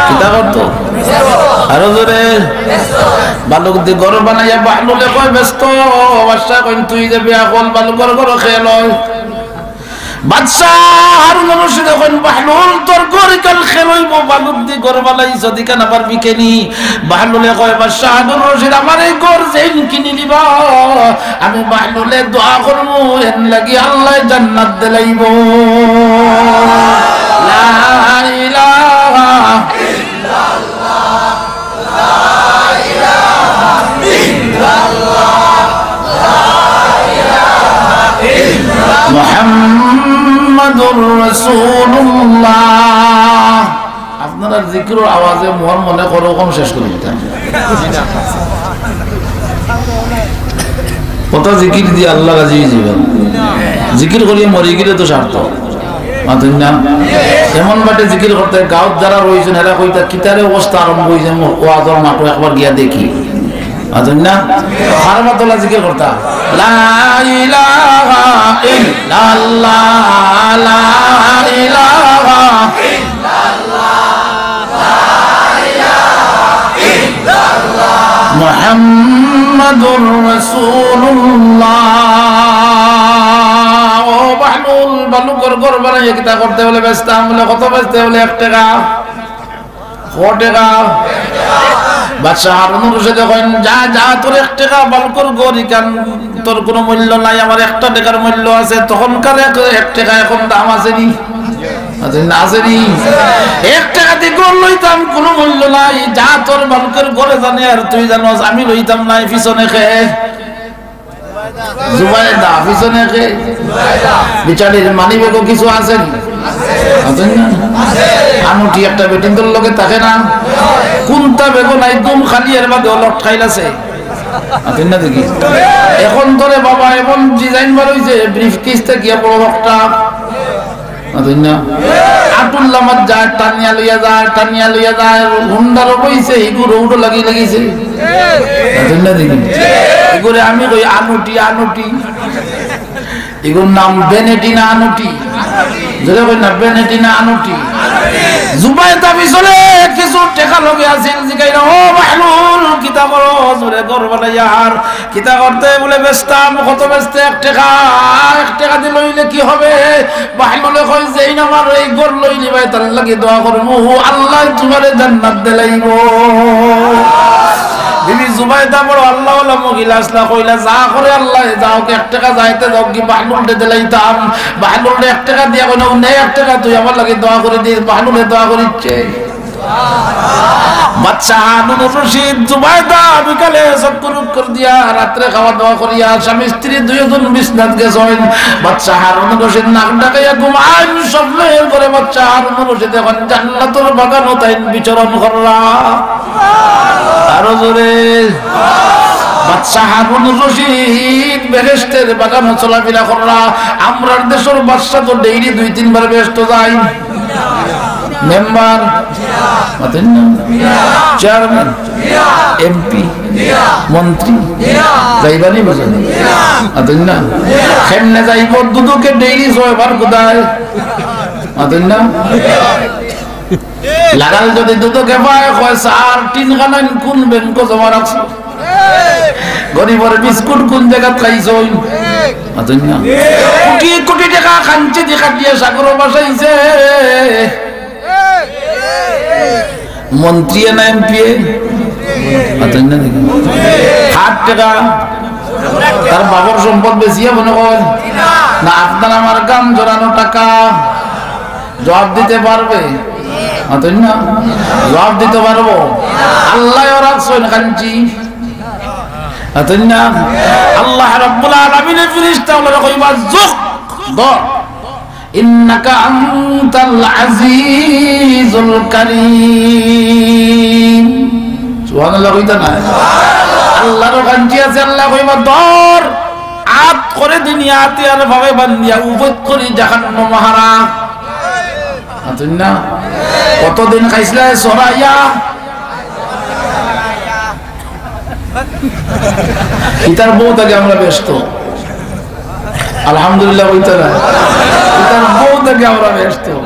কিতা করতো? আরো জোরে। বালুক দি ঘর বানাইয়া বাহলুলে কয়, "বেচতো।" বাদশা কইন, "তুই যে বিয়া কল বালুকর ঘর খেয়ে লয়।" বাদশা হারুন রশিদে কইন, "বাহলুল, তোর ঘর কাল খেয়ে লইব।" বুদ্ধি ঘর বানাইছো, দিকা না পারবি কেনি? বাহলুলে কয়, "বাদশা হারুন রশিদ, আমার এই ঘর যেইন কিনি নিবা, আমি বাহলুলে দোয়া করমু, এন লাগি আল্লায় জান্নাত দিলাইবো।" লা ইলাহা মুহাম্মাদুর রাসূলুল্লাহ। আপনারা জিকিরর আওয়াজে মোর মনে করো কম শেষ করি দিতাম। কত জিকির দিয়া আল্লাহ রাজি অইযিবা। জিকির করিয়া মরি গেলে তো সার্থক। মাতইন না? এমন বাটে জিকির করতে, গাঁওত যারা রইছইন, এরা কইতা, "কিতারে অবস্থা আরম্ভ অইছে, ওয়াজর মাঠো একবার গিয়া দেখি।" মাতইন না? হারমাতলা জিকির করতা, "লা ইলাহা ইল্লাল্লাহ, লা ইলাহা মুহাম্মাদুর রাসূলুল্লাহ।" ও বাহলুল, বালুকর ঘর বানাইয়া কিতা করতে বলে বেচতাম? বলে, "কত বেচতে?" বলে, "এক টেকা।" "ক টেকা?" বাদশা হারুন রশিদে কইন, "যা, যা, তোর এক টেকা বালুকর ঘর ইখান, তোর কুনু মূল্য নাই, আমার একটা টেকার মূল্য আছে।" তখনকার এক, এক টেকা এখন দাম আছে নি? আছে না, আছে নি? এক টেকা দি ঘর লইতাম, কুনু মূল্য নাই। যা, তোর বালুকর ঘরে জানে, আর তুই জানোস, আমি লইতাম নায়। পিছনে কে? জুবাইদা। পিছনে কে? বিচারির মানি ব্যাগও কিছু আছে নি? আছে না? আনুটি একটা বেটিন্তর লগে থাকে না? কুন্তা ব্যাগও নাই, একদম খালি, এর বাদে লটকাইল আছে। মাতইন না দেখি। এখন তো রে বাবা, এমন design বার অইছে, briefcase থাকি গিয়া বড় একটা। মাতইন না? আটুর লামাত যায়, টানিয়া লইয়া যায়, টানিয়া লইয়া যায়, হুন্ডারও বইছে, ইগু রোডও লাগি লাগিছে। মাতইন না দেখি। ইগুরে আমি কই আনুটি, আনুটি। ইগুর নাম বেনেটি না আনুটি? জোরে কই না, বেনেটি না আনুটি? জুবাইদা পিছনে কিছু টেকা লগে আছিল, জিগাইলা, "ও বাহলুল, কিতা করো?" জোরে ঘর বানাইয়ার। কিতা করতে? বলে, "বেচতাম।" "কত বেচতে?" "এক টেকা।" "এক টেকা দি লইলে কি হবে?" বাহলুলে কয়, "যেইন আমার এই ঘর লই নিবায়, তার লাগি দোয়া করমু, আল্লায় তুমারে জান্নাত দিলাইবো।" বিবি জুবাইদা বড় আল্লাহওয়ালা মহিলা আছলা, কইলা, "যা করে আল্লাহ, যাও, এক টেকা যাইতে যাও, কি বাহলুলরে দিলাইতাম।" বাহলুলরে এক টেকা দিয়া কইলা, "নে এক টেকা, তুই আমার লাগি দোয়া করি দিস।" বাহলুলে দোয়া করিচ্ছে। বাদশা হারুনুর রশিদ জুবাইদা বিকালে চক্কর উক্কর দিয়া, রাত্রে খাওয়া দাওয়া করিয়া, স্বামী স্ত্রী দুইজন বিছনাত গেছইন। বাদশা হারুনুর রশিদ নাক ডাকাইয়া ঘুমাইন, স্বপ্নে করে বাদশা হারুনুর রশিদ এখন জান্নাতর বাগানো তাইন বিচরণ কররা। আরো জোরে। বাদশা হারুনুর রশিদ বেহেশতের বাগানো চলাফেরা কররা। আমরার দেশর বাদশা তো ডেইলি দুই তিনবার বেহেশত যায়। মেম্বার, মাতইন না? চেয়ারম্যান, এমপি, মন্ত্রী, যাইবা নি বুঝেন? মাতইন না? কেমনে যাইব? দুদকে ডেইলি ছয়বার কুদায়। মাতইন না? লাগাল যদি দুদকে পায়, কয়, "স্যার, টিনখানাইন কুন ব্যাংকো জমা রাখছো? গরিবর বিস্কুট কুন জাগাত খাইছইন?" মাতইন না? কোটি কোটি টেকা খাঞ্চি দি কাটিয়া সাগরো ভাসাইছে। মন্ত্রী না এমপি? মাতইন না দেখি। হাত টেকা। তার বাবার সম্পদ বেচিয়া মনে কয় না, আপনার আমার গাম জড়ানো টাকা। জবাব দিতে পারবে? মাতইন না? জবাব দিতে পারবো? আল্লায় ওরা ছইন খাঞ্চি। মাতইন না? আল্লাহ রাব্বুল আলামিনে ফিরিস্তা অকলরে কইবা, "জুক, ধর, ইন্নাকা আনতাল আজিজুল কারীম।" সুবহানাল্লাহ কইতা না? আল্লাহর খাঞ্চি আছে, আল্লায় কইবা, "ধর, আত করে দিন, আতিয়ার ভাবে বান্ধিয়া, উবত করি জাহান্নাম হারা।" মাতইন না? কতদিন খাইছলা সরাইয়া? ইতার বউ থাকি আমরা বেহেশত। আলহামদুলিল্লাহ বলতে না। ইতার বউ থাকি আমরা বেহেশত।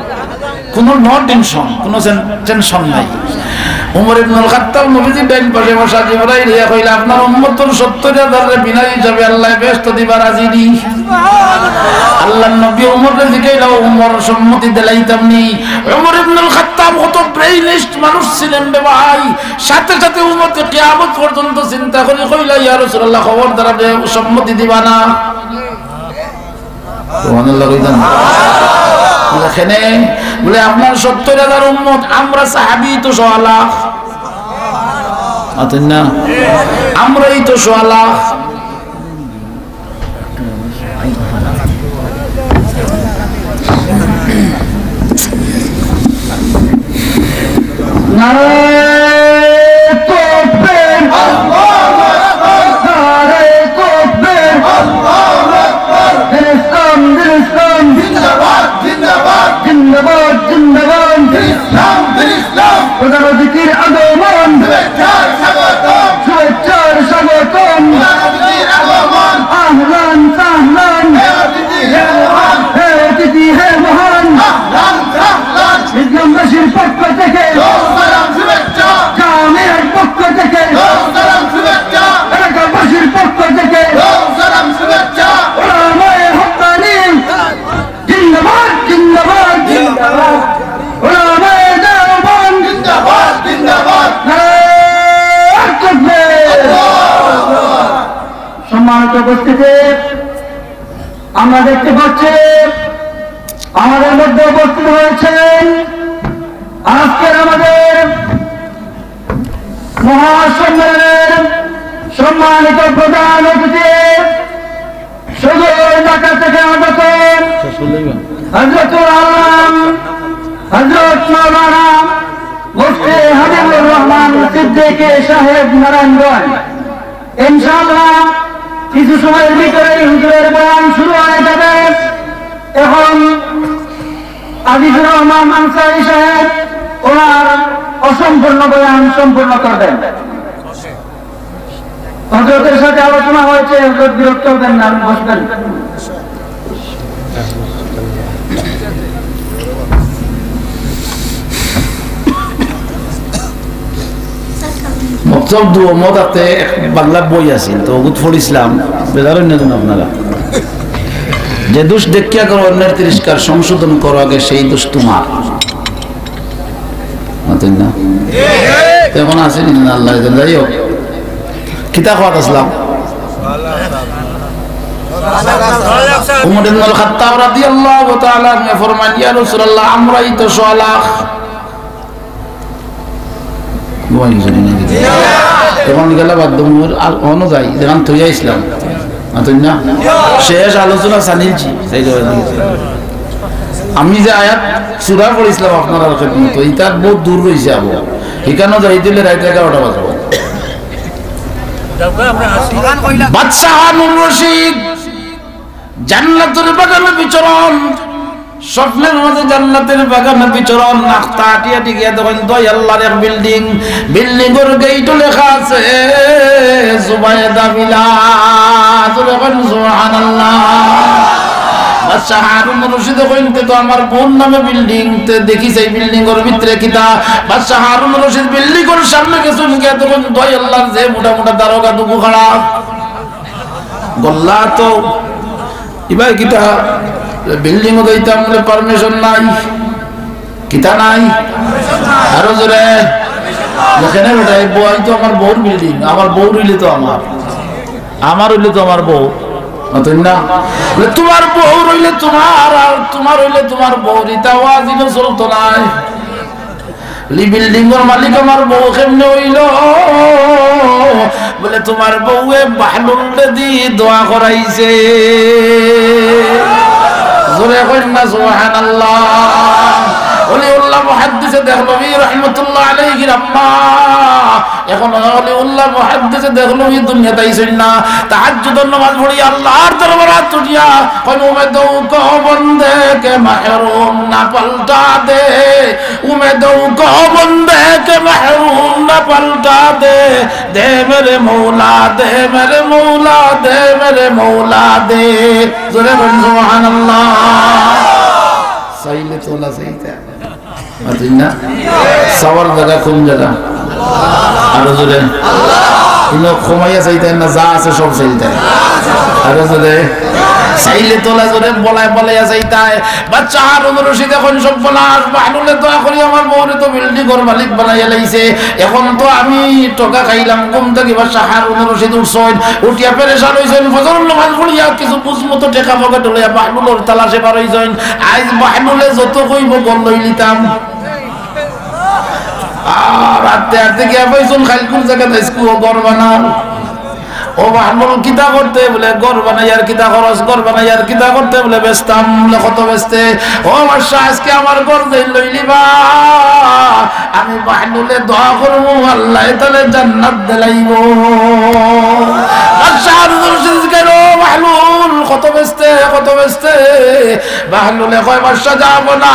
কোনো no tension, কোনো সেন-, tension নাই। উমর ইবনুল খাত্তাব নবীজির ডাইন পাশে বসা, জিবরাইল আইয়া কইলা, "আপনার উম্মতর সত্তর হাজাররে বিনা হিসাবে আল্লায় বেহেশত দিবা রাজি নি?" আল্লাহর নবী উমররে জিগাইলা, "উমর, সম্মতি দিলাইতাম নি?" উমর ইবনুল খাত্তাব কত brave List মানুষ ছিলেন রে ভাই, সাথে সাথে উম্মতে কিয়ামত পর্যন্ত চিন্তা করি কইলা, "ইয়া রাসূলুল্লাহ, খবরদার আপনে সম্মতি দিবা না।" সুবহানাল্লাহ কইতাম। বলে, "কেনে?" বলে, "আপনার সত্তর হাজার উম্মত, আমরা সাহাবী তো সোয়া লাখ।" আছেন না? আমরাই তো সোয়া লাখ। নারায়ে তাকবীর! আল্লাহু আকবার! নারায়ে তাকবীর! আল্লাহু আকবার! দ্বীন ইসলাম, দ্বীন ইসলাম! জিন্দাবাদ, জিন্দাবাদ! জিন্দাবাদ, জিন্দাবাদ! দ্বীন ইসলাম, দ্বীন ইসলাম! প্রধান অতিথির আগমন! শুভেচ্ছার স্বাগতম! শুভেচ্ছার স্বাগতম! প্রধান অতিথির আগমন! আহলান সাহলান! হে অতিথি হে মহান! হে অতিথি হে মহান! আহলান সাহলান! ইসলামবাসীর পক্ষ থেকে দরুদ সালাম শুভেচ্ছা! জামিয়ার পক্ষ থেকে দরুদ সালাম শুভেচ্ছা! এলাকাবাসীর পক্ষ থেকে দরুদ সালাম শুভেচ্ছা! ওলামায়ে হক্কানি জিন্দাবাদ, জিন্দাবাদ, জিন্দাবাদ! ওলামায়ে দেওবন্দ জিন্দাবাদ, জিন্দাবাদ! নারায়ে তাকবীর! সম্মানিত উপস্থিতি, আমরা দেখতে পাচ্ছি আমাদের মধ্যে উপস্থিত হয়েছেন আজকের আমাদের মহাসম্মেলনের সম্মানিত প্রধান অতিথি, সদর ঢাকা থেকে আগত হযরতুল আলম হযরত মাওলানা মুফতি হাবিবুর রহমান সিদ্দিকী সাহেব নারায়ণগঞ্জ। ইনশাআল্লাহ কিছু সময়ের ভিতরেই হুজুরের বয়ান শুরু হয়ে যাবে। এখন আজিজুর রহমান আনসারী সাহেব ওনার অসম্পূর্ণ বয়ান সম্পূর্ণ করবেন। হযরতের সাথে আলোচনা হয়েছে, হযরত বিরক্ত হবেন না, বসবেন। মকতব দুও মত আতে এক বাংলা বই আছিল, তো অগুত পড়ছিলাম, বেজার অইন না যেন আপনারা। যে দোষ দেখিয়া করো অন্যের তিরস্কার, সংশোধন করো আগে সেই দোষ তোমার। মাতইন না? তো এখন আছে নি না আল্লাহ জানে, যাই হোক। কিতা কওয়াত আছলাম? উমর ইবনুল খাত্তাব রাদিয়াল্লাহু তাআলা আনহু ফরমান, "ইয়া রাসূলুল্লাহ, আমরাই তো সোয়া লাখ।" ঘুমাই গেছে নি নাকি? এখন গেলে বাদ দেবো, আর অনো যাই, যেখান থইয়া আইছলাম। মাতইন না? শেষ আলোচনা সানিলছি, সেই জন্য। আমি যে আয়াত সূরা পড়ছিলাম আপনারার খেদমতো, ইতার বহুত দূর রইছে আবো। হিকানো যাইতে অইলে রাইত এগারোটা বাজবো। বাদশাহ হারুন রশিদ জান্নাতের বাগানে বিচরণ, স্বপ্নের মাঝে জান্নাতের বাগানে বিচরণ, আখতা আটি আটি গিয়া দেখইন দুই আল্লাহর এক বিল্ডিং, বিল্ডিংর গেইটো লেখা আছে জুবায়েদা ভিলা। জোরে কইন সুবহানাল্লাহ। বাদশাহ হারুন রশিদে কইন, "তে তো আমার বউর নামে বিল্ডিং, তে দেখি সেই বিল্ডিংর ভিতরে কিতা।" বাদশাহ হারুন রশিদ বিল্ডিংর সামনে গেছইন, গিয়া দেখইন দুই আল্লাহর যে মোটা মোটা দারোগা দুগু খাড়া। গল্লা তো ইবায় কিতা বিল্ডিংও যাইতাম বলে পারমিশন নাই, কিতা নাই? আরো জোরে। দেখে না বেটা, এই বউ তো আমার বউর বিল্ডিং, আমার বউ রইলে তো আমার, আমার হইলে তো আমার বউ, মাতইন না? বলে, "তোমার বউ রইলে তোমার, আর তোমার হইলে তোমার বউ, ইতা ওয়াজিবও চলতো নায়।" বলে, "বিল্ডিংর মালিক আমার বউ কেমনে অইলো?" বলে, "তোমার বউয়ে বাহলুলরে দি দোয়া করাইছে।" জোরে কইন না সুবহানাল্লাহ। ওলিউল্লাহ মুহাদ্দিসে দেহলভী রহমতুল্লাহ আলাইহির আম্মা, এখন ওলিউল্লাহ মুহাদ্দিসে দেহলভী দুনিয়াত আইছইন না, তাহাজ্জুদর নামাজ পড়ি আল্লাহর দরবারে তুলিয়া কইন, "امیدوں کو بندے کے محروم نہ پلٹا دے۔" امیدوں کو بندے کے محروم نہ پلٹا دے، دے میرے مولا، دے میرے مولا، دے میرے مولا دے۔ জোরে বলুন সুবহানাল্লাহ। চাইলে তো না চাইতে। মাতইন না? চাওয়ার জাগা কোন জাগা? আরো জোরে। ইনো কমাইয়া চাইতে না, যা আছে সব চাইতে। আরো জোরে। চাইলে তো লাজরে বলায় বলাইয়া যাইতায়। বাদশা হারুন রশিদে কইন, "সর্বনাশ, বাহলুলে দোয়া করি আমার বউরে তো বিল্ডিংর মালিক বানাইয়া লাইছে। এখন তো আমি ঠকা খাইলাম।" ঘুম থাকি বাদশা হারুন রশিদ উঠছইন, উঠিয়া পেরেশান অইছইন, ফজরর নামাজ পড়িয়া কিছু বুঝ মতো টেকা পকেটো লইয়া বাহলুলর তালাশে বার অইছইন। আইজ বাহলুলে যত কইবো ঘর লই লিতাম। আর আটতে আটতে গিয়া পাইছইন খাইলকুর জাগাত আইজকু ঘর বানার। ও বাহলুল, কিতা করতে? বলে, ঘর বানাইয়ার কিতা খরচ, ঘর বানাইয়ার কিতা করতে? বলে, বেচতাম। বলে, কত বেচতে? ও বাদশা, আজকে আমার ঘর যেইন লইলিবা, আমি বাহলুলে দোয়া করমু, আল্লায় তাইলে জান্নাত দিলাইবো। বাদশা হারুন রশিদ কইন, ও বাহলুল, কত বেচতে, কত বেচতে? বাহলুলে কয়, বাদশা, যাইবো না,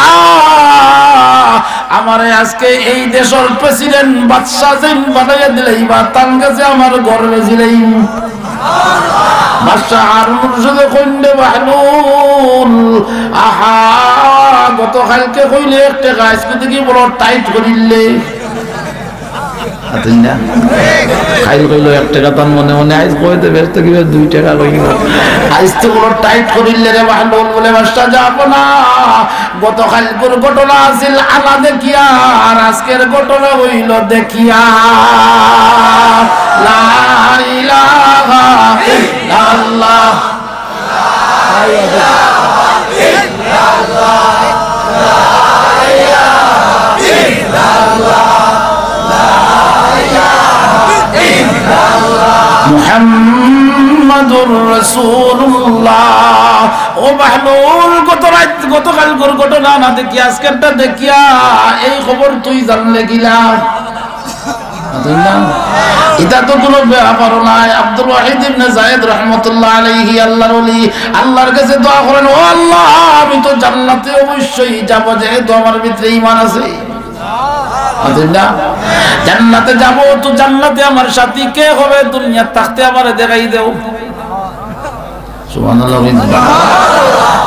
আমারে আজকে এই দেশর প্রেসিডেন্ট বাদশা যেইন বানাইয়া দিলাইবা, তান গেছে আমার ঘর বেচিলাইমু। বাদশা হারুন রশিদে কইন, রে বাহলুল, আহা, গত কাইলকে কইলে এক টেকা, আইজকু দেখি বড় টাইট করিলে। আতুন না? কাইল কইলো এক টেকা, তান মনে মনে আইজ কইতে ব্যস্ত কিবা দুই টেকা কইলো। আইজ তো বড় টাইট করিলে রে বাহলুল। বলে, বাদশা, যাইবো না। গত কাইলকুর ঘটনা আছিল আনা দেখিয়া, আর আজকের ঘটনা অইলো দেখিয়া। লা ইলাহা ইল্লাল্লাহ। মুহাম্মাদুর রাসূলুল্লাহ। ও বাহলুল, গত রাইত, গত কাইলকুর ঘটনা না দেখিয়া, আজকেরটা দেখিয়া এই খবর তুই জানলে কিলা? বুঝলেন না? ইটা তো কুনু ব্যাপার নায়। আব্দুল ওয়াহিদ ইবনে যায়েদ রহমতুল্লাহ আলাইহি, আল্লাহর ওলি, আল্লাহর কাছে দোয়া করেন, "ও আল্লাহ, আমি তো জান্নাতে অবশ্যই যাব, যেহেতু আমার ভিতরে ঈমান আছে।" বুঝলেন না? জান্নাতে যাব, তো জান্নাতে আমার সাথী কে হবে? দুনিয়াত থাকতে আমারে দেখাই দেও। সুবহানাল্লাহ।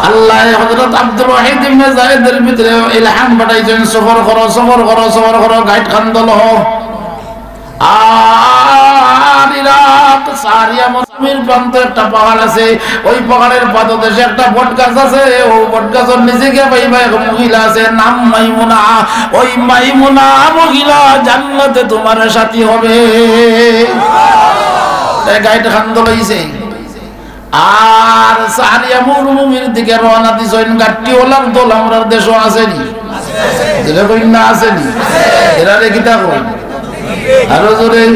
আল্লায় হযরত আব্দুল ওয়াহিদ ইবনে যায়েদের ভিতরে ইলহাম পাঠাইছইন, "সফর করো, সফর করো, সফর করো, গাইট খান দল হও।" আর ইরাক, সাহারিয়া মরুভূমির প্রান্তে একটা পাহাড় আছে, ওই পাহাড়ের পাদদেশে একটা বট গাছ আছে, ও বট গাছর নিচে গিয়া পাইবা এক মহিলা আছে, নাম মাইমুনা। ওই মাইমুনা মহিলা জান্নাতে তোমার সাথী হবে। এ গাইট খান দল অইছে। আর সাহারিয়া মরুভূমির দিকে রওনা দিছইন, গাট্টিওয়ালার দল আমরার দেশো আছে নি? জোরে কইন না, আছে নি? এরারে কিতা কইন? আরো জোরে,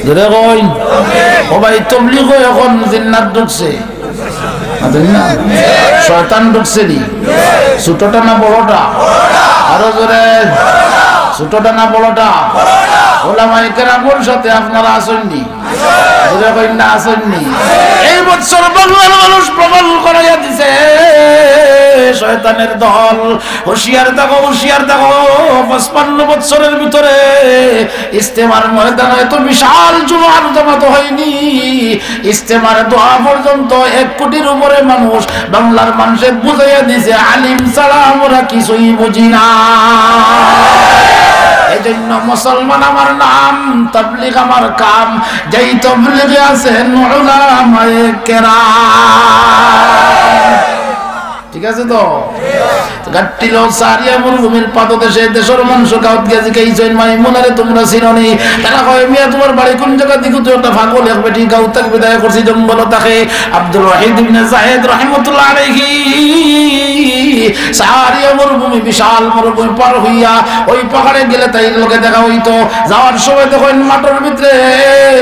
জোরে কইন। ও ভাই, তবলিগো এখন জিন্নাত ঢুকছে। আছে না? শয়তান ঢুকছে নি? ছোটটা না বড়টা? আরো জোরে। ছোটটা না বড়টা? ওলামায়ে কেরামর সাথে আপনারা আছইন নি? জোরে কইন না, আছইন নি? এই বছর বাংলার মানুষ প্রমাণ করাইয়া দিছে, শয়তানের দল। হুঁশিয়ার থাকো, হুঁশিয়ার থাকো। পঁচপান্ন বছরের ভিতরে ইজতেমার ময়দানে এত বিশাল জুমার জামাত হয়নি। ইজতেমার দোয়া পর্যন্ত এক কোটির উপরে মানুষ। বাংলার মানুষে বুঝাইয়া দিছে, আলিম ছাড়া আমরা কিছুই বুঝি না। এই জন্য মুসলমান আমার নাম, তাবলিগ আমার কাম। যেই তবলিগে আছেন উলামায়ে কেরাম। ঠিক আছে তো? গাট্টিল সারিয়া মরুভূমির পাদদেশে দেশর মানুষ গাউত গিয়া জিকাইছইন, "মাইমুনারে তোমরা চিনো নি?" তারা কয়, "মিয়া, তোমার বাড়ি কোন জাগা?" দিকে তো একটা পাগল এক বেটি গাউত থাকি বিদায় করছি, জঙ্গল থাকে। আব্দুল ওয়াহিদ ইবনে যায়েদ রহমতুল্লাহ আলাইহি সারিয়া মরুভূমি, বিশাল মরুভূমি পার হইয়া ওই পাহাড়ে গেলে তাইর লগে দেখা হইতো। যাওয়ার সময় দেখইন মাঠর ভিতরে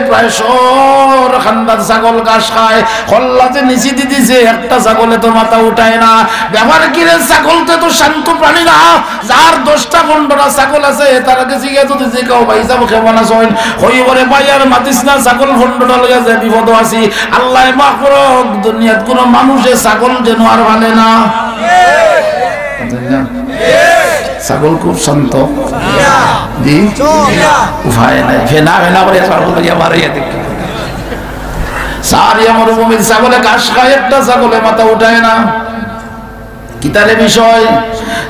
প্রায় সর খান্দার ছাগল ঘাস খায়। কল্লা যে নিচে দি দিছে, একটা ছাগলে তো মাথা উঠায় না। ব্যাপার কি রে, ছাগল তো এত শান্ত প্রাণী না, যার দশটা পনেরোটা ছাগল আছে, তার গেছে গিয়া যদি জিকাও, "ভাইসাব কেমন আছইন?" কইবো রে, "ভাই আর মাতিস না, ছাগল পনেরোটা লইয়া যে বিপদো আছি।" আল্লায় মাফ করউক, দুনিয়াত কুনু মানুষে ছাগল যেন আর পালে না। ছাগল খুব শান্ত। জি? উপায় নাই। ফেনা ফেনা করিয়া ছাগল লইয়া বারইয়া দেখি। সারিয়া মরুভূমির ছাগলে ঘাস খায়, একটা ছাগলে মাথা উঠায় না। কিতারে বিষয়?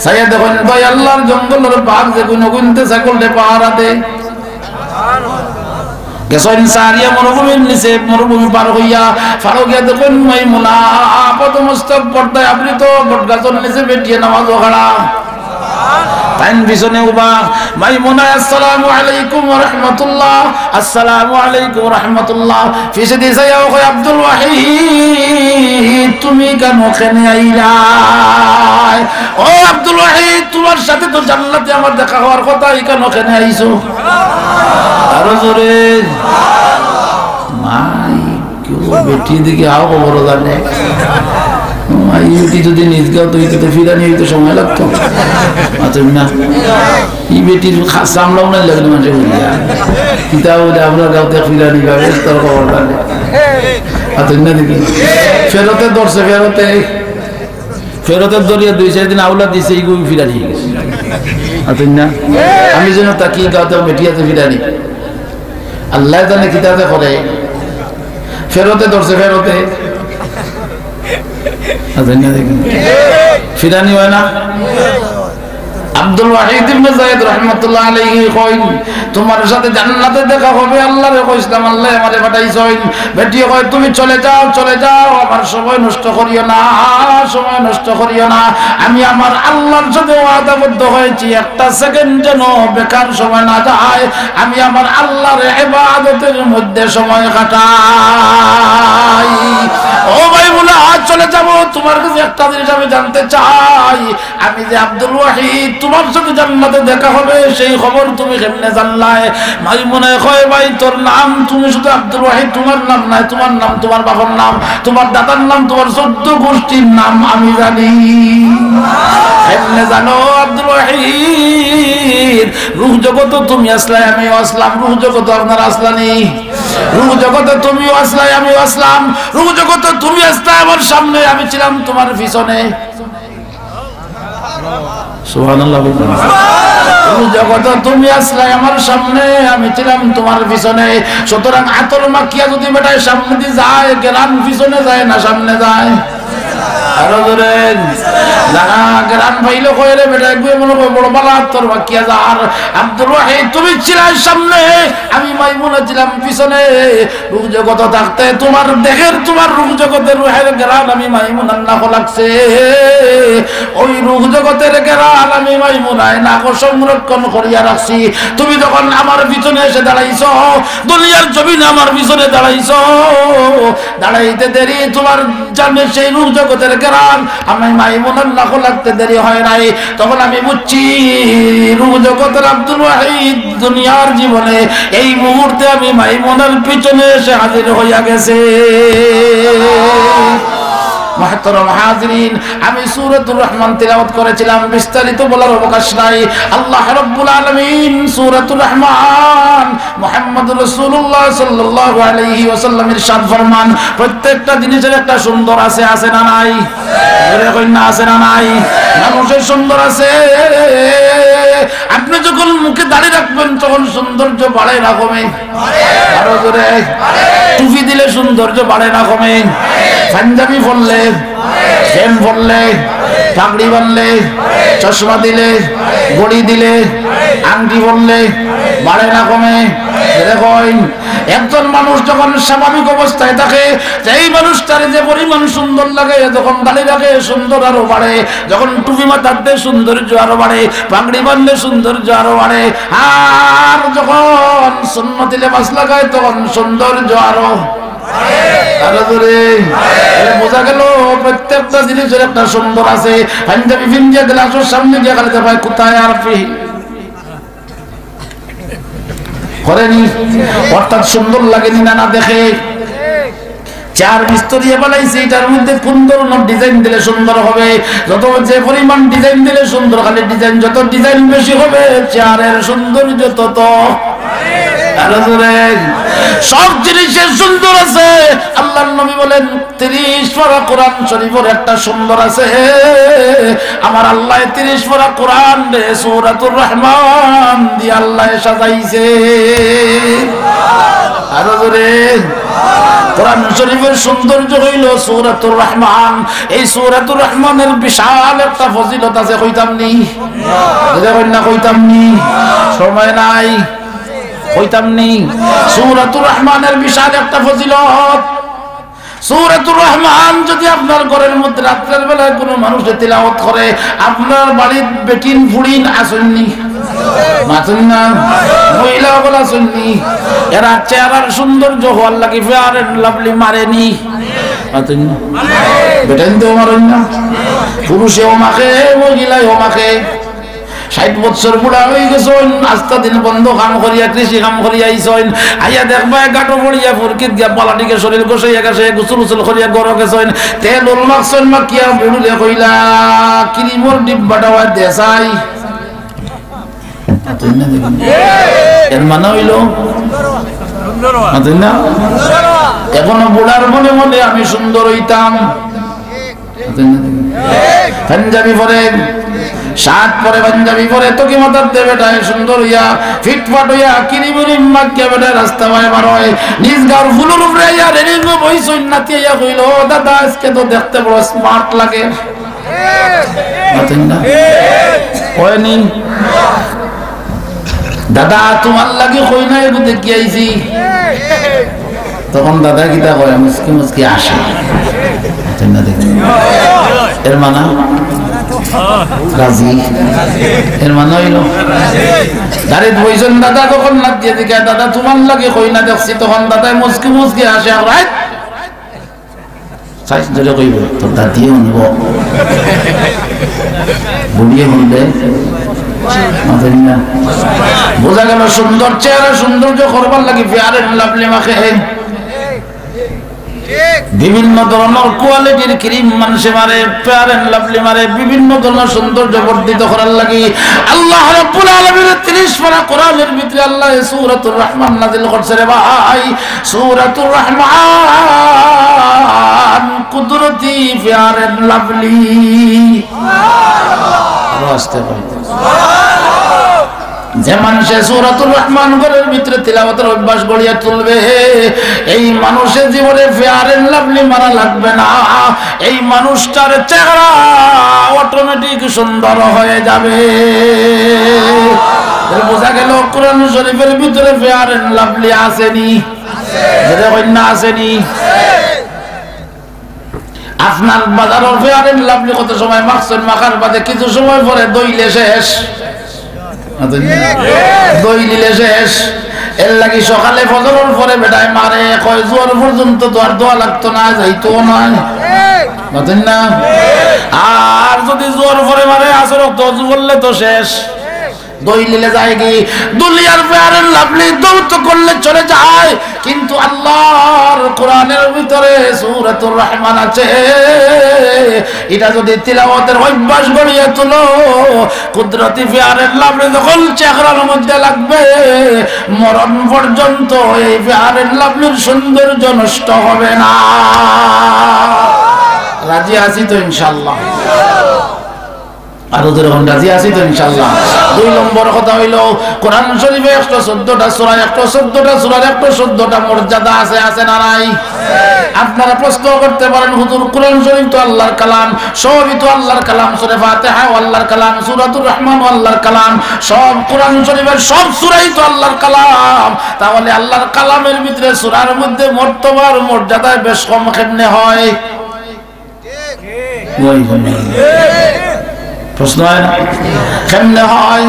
চাইয়া দেখইন, ভাই, আল্লাহর জঙ্গলর বাঘ যে কুনু গুনতে ছাগলরে পাহারা দে। গেছইন সারিয়া মরুভূমির নিচে, মরুভূমি পার হইয়া পারো গিয়া দেখইন মাইমুনা আপাদমস্তক পর্দায় আবৃত, বটগাছর নিচে বেটিয়ে নামাজো খাড়া। তাইন পিছনে উবা, মাইমুনা, "আসসালামু আলাইকুম ওয়া রাহমাতুল্লাহ, আসসালামু আলাইকুম ওয়া রাহমাতুল্লাহ।" পিছেদি চাইয়াও কয়, "আব্দুল ওয়াহিদ, তুমি ইকানো কেনে আইলায়? ও আব্দুল ওয়াহিদ, তুমার সাথে তো জান্নাতে আমার দেখা হওয়ার কথা, ইকানো কেনে আইছো?" আরো জোরে। মাই, কেউ বেটি দেখি আও খবর জানে। মাই, বেটি যদি নিজ গাঁও তো, ইতো ফিরানি অইতে সময় লাগতো। মাতইন না। ই বেটির খা-, চামড়াও নাই লাগলে মানুষে বুঝিয়া। কিতা বলে, "আপনার গাঁওতে ফিরানি পাবে, তার খবর জানে।" মাতইন না দেখি। ফেরতে ধরছে, ফেরতে। ফেরতে ধরিয়া দুই চাইর দিন আওলা দিছে, ইগু ফিরানি অই গেছে। মাতইন না? আমি যেন তাকি গাঁওতে বেটি আছে ফিরানি। আল্লায় জানে কিতা যে করে। ফেরতে ধরছে, ফেরতে। আচ্ছা, না দেখুন। ফিরানি অয় না? আব্দুল ওয়াহিদ ইবনে যায়েদ রহমাতুল্লাহ আলাইহি কইন, "তুমার সাথে জান্নাতে দেখা হবে, আল্লারে কইছলাম, আল্লায় আমারে পাঠাইছইন।" বেটি কয়, "তুমি চলে যাও, চলে যাও, আমার সময় নষ্ট করিও না, সময় নষ্ট করিও না। আমি আমার আল্লার সাথে ওয়াদাবদ্ধ হয়েছি, একটা সেকেন্ড যেন বেকার সময় না যায়।" আমি আমার আল্লার ইবাদতের মধ্যে সময় কাটাই। ও মাইমুনা, চলে যাব, তুমার কাছে একটা জিনিস আমি জানতে চাই। আমি যে আব্দুল ওয়াহিদ, তুমার সাথে জান্নাতে দেখা হবে, সেই খবর তুমি কেমনে জানলায়? মাইমুনায় কয়, "ভাই, তোর নাম, তুমি শুধু আব্দুল ওয়াহিদ, তুমার নাম নায়, তুমার নাম তুমার বাবার নাম, তুমার দাদার নাম, তুমার চৌদ্দ গোষ্ঠীর নাম আমি জানি।" কেমনে জানো আব্দুল ওয়াহিদ? রুহ জগতো তুমি আছলায়, আমিও আছলাম। রুহ জগতো আপনারা আছলানি? রুহ জগতো তুমিও আছলায়, আমিও আছলাম। রুহ জগতো তুমি আছলায় আমার সামনে, আমি ছিলাম তুমার পিছনে। সুবহানাল্লাহ বলবেন। রুহ জগতো তুমি আছলায় আমার সামনে, আমি ছিলাম তুমার পিছনে। সুতরাং আতর মাখিয়া যদি বেটায় সামনেদি যায়, ঘেরান পিছনে যায় না সামনে যায়? আরো জোরে। যারা ঘেরান পাইলে কয়, "রে বেটা, এগুয়ে মনে কয় বড় বালা আতর মাখিয়া যার।" আব্দুল ওয়াহিদ, তুমি ছিলায় সামনে, আমি মাইমুনা ছিলাম পিছনে। রুহ জগতো থাকতে তুমার দেহের, তুমার রুহ জগতের রুহের ঘেরান আমি মাইমুনার নাকো লাগছে। ওই রুহ জগতের ঘেরান আমি মাইমুনায় নাকো সংরক্ষণ করিয়া রাখছি। তুমি যখন আমার পিছনে এসে দাঁড়াইছো, দুনিয়ার জমিনে আমার পিছনে দাঁড়াইছো, দাঁড়াইতে দেরি তুমার জানে সেই রুহ জগতের ঘেরান আমি মাইমুনার নাকো লাগতে দেরি হয় নাই। তখন আমি বুঝছি, রুহ জগতের আব্দুল ওয়াহিদ দুনিয়ার জীবনে এই মুহূর্তে আমি মাইমুনার পিছনে এসে হাজির হইয়া গেছে। মুহতারাম হাজিরিন, আমি সূরাতুর রহমান তিলাওয়াত করেছিলাম, বিস্তারিত বলার অবকাশ নাই। আল্লাহ রাব্বুল আলামিন সূরাতুর রহমান, মুহাম্মদুর রাসূলুল্লাহ সাল্লাল্লাহু আলাইহি ওয়াসাল্লাম ইরশাদ ফরমান, প্রত্যেকটা জিনিসের একটা সুন্দর আছে, আছে না নাই? জোরে কইন না, আছে না নাই? মানুষের সুন্দর আছে। আপনি যখন মুখে দাড়ি রাখবেন, তখন সৌন্দর্য বাড়ে না কমে? আরো জোরে। টুপি দিলে সৌন্দর্য বাড়ে না কমে? পাঞ্জাবি পরলে, প্যান্ট পরলে, পাগড়ি বানলে, চশমা দিলে, ঘড়ি দিলে, আংটি পরলে, বাড়ে না কমে? জোরে কইন। একজন মানুষ যখন স্বাভাবিক অবস্থায় থাকে, যেই মানুষটারে যে পরিমাণ সুন্দর লাগে, যখন দাড়ি রাখে, সুন্দর আরো বাড়ে, যখন টুপি মাথাত দেয়, সৌন্দর্য আরো বাড়ে, পাগড়ি বানলে সৌন্দর্য আরো বাড়ে, আর যখন সুন্নতি লেবাস লাগায়, তখন সৌন্দর্য আরো, আরো জোরে। তাইলে বুঝা গেল, প্রত্যেকটা জিনিসের একটা সুন্দর আছে। পাঞ্জাবি পিন্দিয়া গ্লাসর সামনে গিয়া খালি দেখায়, "কোথায় আর পি-?" করেনি? অর্থাৎ সুন্দর লাগেনি না, না দেখে? চেয়ার মিস্ত্রিয়ে বানাইছে, এটার মধ্যে কোন ধরনের ডিজাইন দিলে সুন্দর হবে? যত যে পরিমাণ ডিজাইন দিলে সুন্দর, খালি ডিজাইন যত ডিজাইন বেশি হবে, চেয়ারের সৌন্দর্য তত। আরো জোরে। সব জিনিসের সুন্দর আছে। আল্লাহর নবী বলেন, তিরিশ পারা কোরআন শরীফের একটা সুন্দর আছে। আমার আল্লাহ তিরিশ পারা কোরআন রে সূরাতুর রহমান দিয়া আল্লাহ সাজাইছে। আরো জোরে। কোরআন শরীফের সৌন্দর্য হইল সূরাতুর রহমান। এই সূরাতুর রহমানের বিশাল একটা ফজিলত আছে, কইতাম নি? বুঝা কইন না, কইতাম নি? সময় নাই। কইতাম নি? সূরাতুর রহমানের বিশাল একটা ফজিলত। সূরাতুর রহমান যদি আপনার ঘরের মধ্যে রাত্রের বেলায় কোনো মানুষে তিলাওয়াত করে, আপনার বাড়িত বেটিন ফুড়িন আছইন নি? মাতইন না? মহিলা অকল আছইন নি? এরা চেহারার সৌন্দর্য হওয়ার লাগি Fair and Lovely মারে নি? মাতইন না? বেটাইন্তেও মারইন না? পুরুষেও মাখে, মহিলায়ও মাখে। ষাইট বছর বুড়া অইগেছইন, আস্তা দিন বন্দো কাম করিয়া, কৃষি কাম করিয়া আইছইন। আইয়া দেখবা, এক গাটো পড়িয়া ফুরকিত গিয়া বালাটিকে শরীল ঘষাইয়া ঘষাইয়া গোসল উসল করিয়া ঘরো গেছইন। তেল উল মাখছইন, মাখিয়া বেড়ুলে কইলা, "ক্রিমর ডিব্বাটা ওয়া দেশাই।" এর মানে অইলো, মাতইন না? এখনো বুড়ার মনে মনে আমি সুন্দর অইতাম। পাঞ্জাবি পরে, শার্ট পরে, পাঞ্জাবি পরে, তকি মাথার দে বেটায় সুন্দর অইয়া, ফিটফাট অইয়া, কিরিমিরি মাখিয়া বেটায় রাস্তা বায় বার অয়। নিজ গাউর ফুলর উপরে আইয়া রেলিংও বইছইন, নাতি আইয়া কইলো, "ও দাদা, আজকে তো দেখতে বড় smart লাগে।" মাতইন না? অয়নি? "দাদা, তুমার লাগি কইনা এগু দেখি আইছি।" তখন দাদায় কিতা কয়? মুচকি মুচকি হাসে। মাতইন না দেখি। এর মানে রাজি। এর মানে অইলো, গাড়িত বইছইন দাদা, তখন নাতিয়ে জিগায়, "দাদা, তুমার লাগি কইনা দেখছি।" তখন দাদায় মুচকি মুচকি হাসে। আর রাইত চাইছ ধরে কইবো, "তোর দাদিয়ে হুনবো।" বুড়িয়ে হুনলে, মাতইন না। বুঝা গেল, সুন্দর চেহারা সৌন্দর্য করবার লাগি Fair and Lovely মাখে। বিভিন্ন ধরনর কোয়ালিটির ক্রিম মানষে মারে, Fair and Lovely মারে, বিভিন্ন ধরনর সৌন্দর্য বর্ধিত করার লাগি। আল্লাহ রাব্বুল আলামিনের তিরিশ পারা কোরআনের ভিতরে আল্লাহ সূরাতুর রহমান নাজিল করছে রে ভাই। সূরাতুর রহমান কুদরতি Fair and Lovely। আরো আস্তে বল। যে মানষে সূরাতুর রহমান ঘরর ভিতরে তিলাওয়াতের অভ্যাস গড়িয়া তুলবে, এই মানষে জীবনে Fair and Lovely মারা লাগবে না। এই মানুষটার চেহারা automatic সুন্দর হয়ে যাবে। তাহলে বুঝা গেল কোরআন শরীফের ভিতরে Fair and Lovely আছেনি? যেটা কন্যা আছেনি? আপনার বাজারর Fair and Lovely কত সময় মাখছইন, মাখার বাদে কিছু সময় পরে দইলে শেষ, দইলে শেষ। এর লাগি সকালে ফজরর পরে বেটায় মারে, কয়, "জোহর পর্যন্ত তো আর দোয়া লাগতো না, যাইতো না।" মাতইন না? আর যদি জোহর পরে মারে, আসর অক্ত অজু করলে তো শেষ। দইলিলে যায় কি? দুনিয়ার Fair and Lovely দৌত করলে চলে যায়, কিন্তু আল্লাহর কোরআনের ভিতরে সূরাতুর রহমান আছে। এটা যদি তিলাওয়াতের অভ্যাস গড়িয়া তুলো, কুদরতি Fair and Lovely যখন চেহারার মধ্যে লাগবে, মরণ পর্যন্ত এই Fair and Lovelyর সৌন্দর্য নষ্ট হবে না। রাজি আছি তো ইনশাআল্লাহ? আরো জোরে কইন, রাজি আছি তো ইনশাআল্লাহ? দুই নম্বর কথা অইলো, কোরআন শরীফে একশো চোদ্দটা সূরা, একশো চোদ্দটা সূরার একশো চোদ্দটা মর্যাদা আছে, আছে না নাই? আপনারা প্রশ্ন করতে পারেন, "হুজুর, কোরআন শরীফ তো আল্লাহর কালাম, সবই তো আল্লাহর কালাম, সূরা ফাতিহাও আল্লাহর কালাম, সূরাতুর রহমানও আল্লাহর কালাম, সব কোরআন শরীফের সব সূরাই তো আল্লাহর কালাম, তাহলে আল্লাহর কালামের ভিতরে সূরার মধ্যে মর্তবা আর মর্যাদায় বেশ কম কেমনে হয়?" প্রশ্ন অয় না? কেমনে হয়?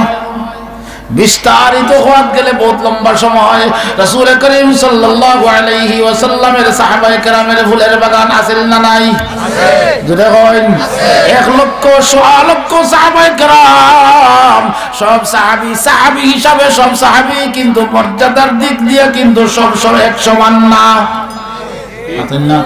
বিস্তারিত হওয়াত গেলে বহুত লম্বা সময়। রাসূল করিম সাল্লাল্লাহু আলাইহি ওয়াসাল্লামের সাহাবায়ে কেরামের ফুলের বাগান আছিল না নাই? জোরে কইন। এক লক্ষ, সোয়া লক্ষ সাহাবায়ে কেরাম, সব সাহাবী, সাহাবী হিসাবে সব সাহাবী, কিন্তু মর্যাদার দিক দিয়া কিন্তু সব, সব এক সমান না। মাতইন না?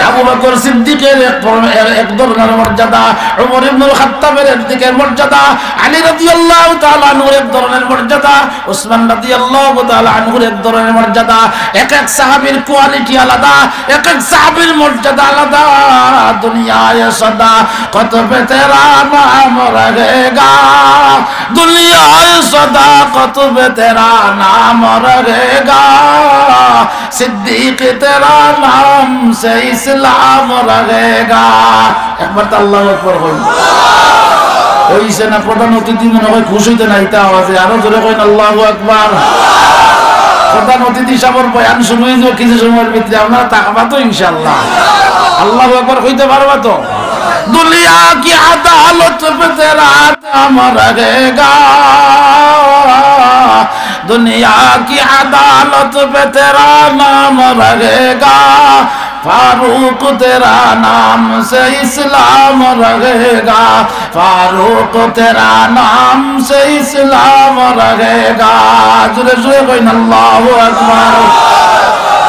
আবু বকর সিদ্দিকের এক ধরনের, এক ধরনের মর্যাদা, উমর ইবনুল খাত্তাবের একদিকে মর্যাদা, আলী রাদিয়াল্লাহু তাআলা আনহুর এক ধরনের মর্যাদা, উসমান রাদিয়াল্লাহু তাআলা আনহুর এক ধরনের মর্যাদা। এক এক সাহাবীর কোয়ালিটি আলাদা, এক এক সাহাবীর মর্যাদা আলাদা। দুনিয়ায় সদাকত পে তেরা নাম রহেগা, দুনিয়ায় সদাকত পে তেরা নাম রহেগা, সিদ্দিক তেরা নাম সে ইসলাম রহেগা। একবার তো আল্লাহু আকবার কইন। অইছে না, প্রধান অতিথি মনে হয় খুশিতে নাইতা আছে। আরো জোরে কইন, আল্লাহু আকবার। প্রধান অতিথি সাহেবর বয়ান শুরু অইযিবো কিছু সময়র ভিতরে, আপনারা থাকবা তো ইনশাআল্লাহ? আল্লাহু আকবার কইতা পারবা তো? দুনিয়া কি আদালত পে তেরা নাম রহেগা, দুনিয়া কি আদালত পে তেরা নাম রহেগা, ফারুক তেরা নাম সে ইসলাম রহেগা, ফারুক তেরা নাম সে ইসলাম রহেগা। জোরে জোরে কইন, আল্লাহু আকবার।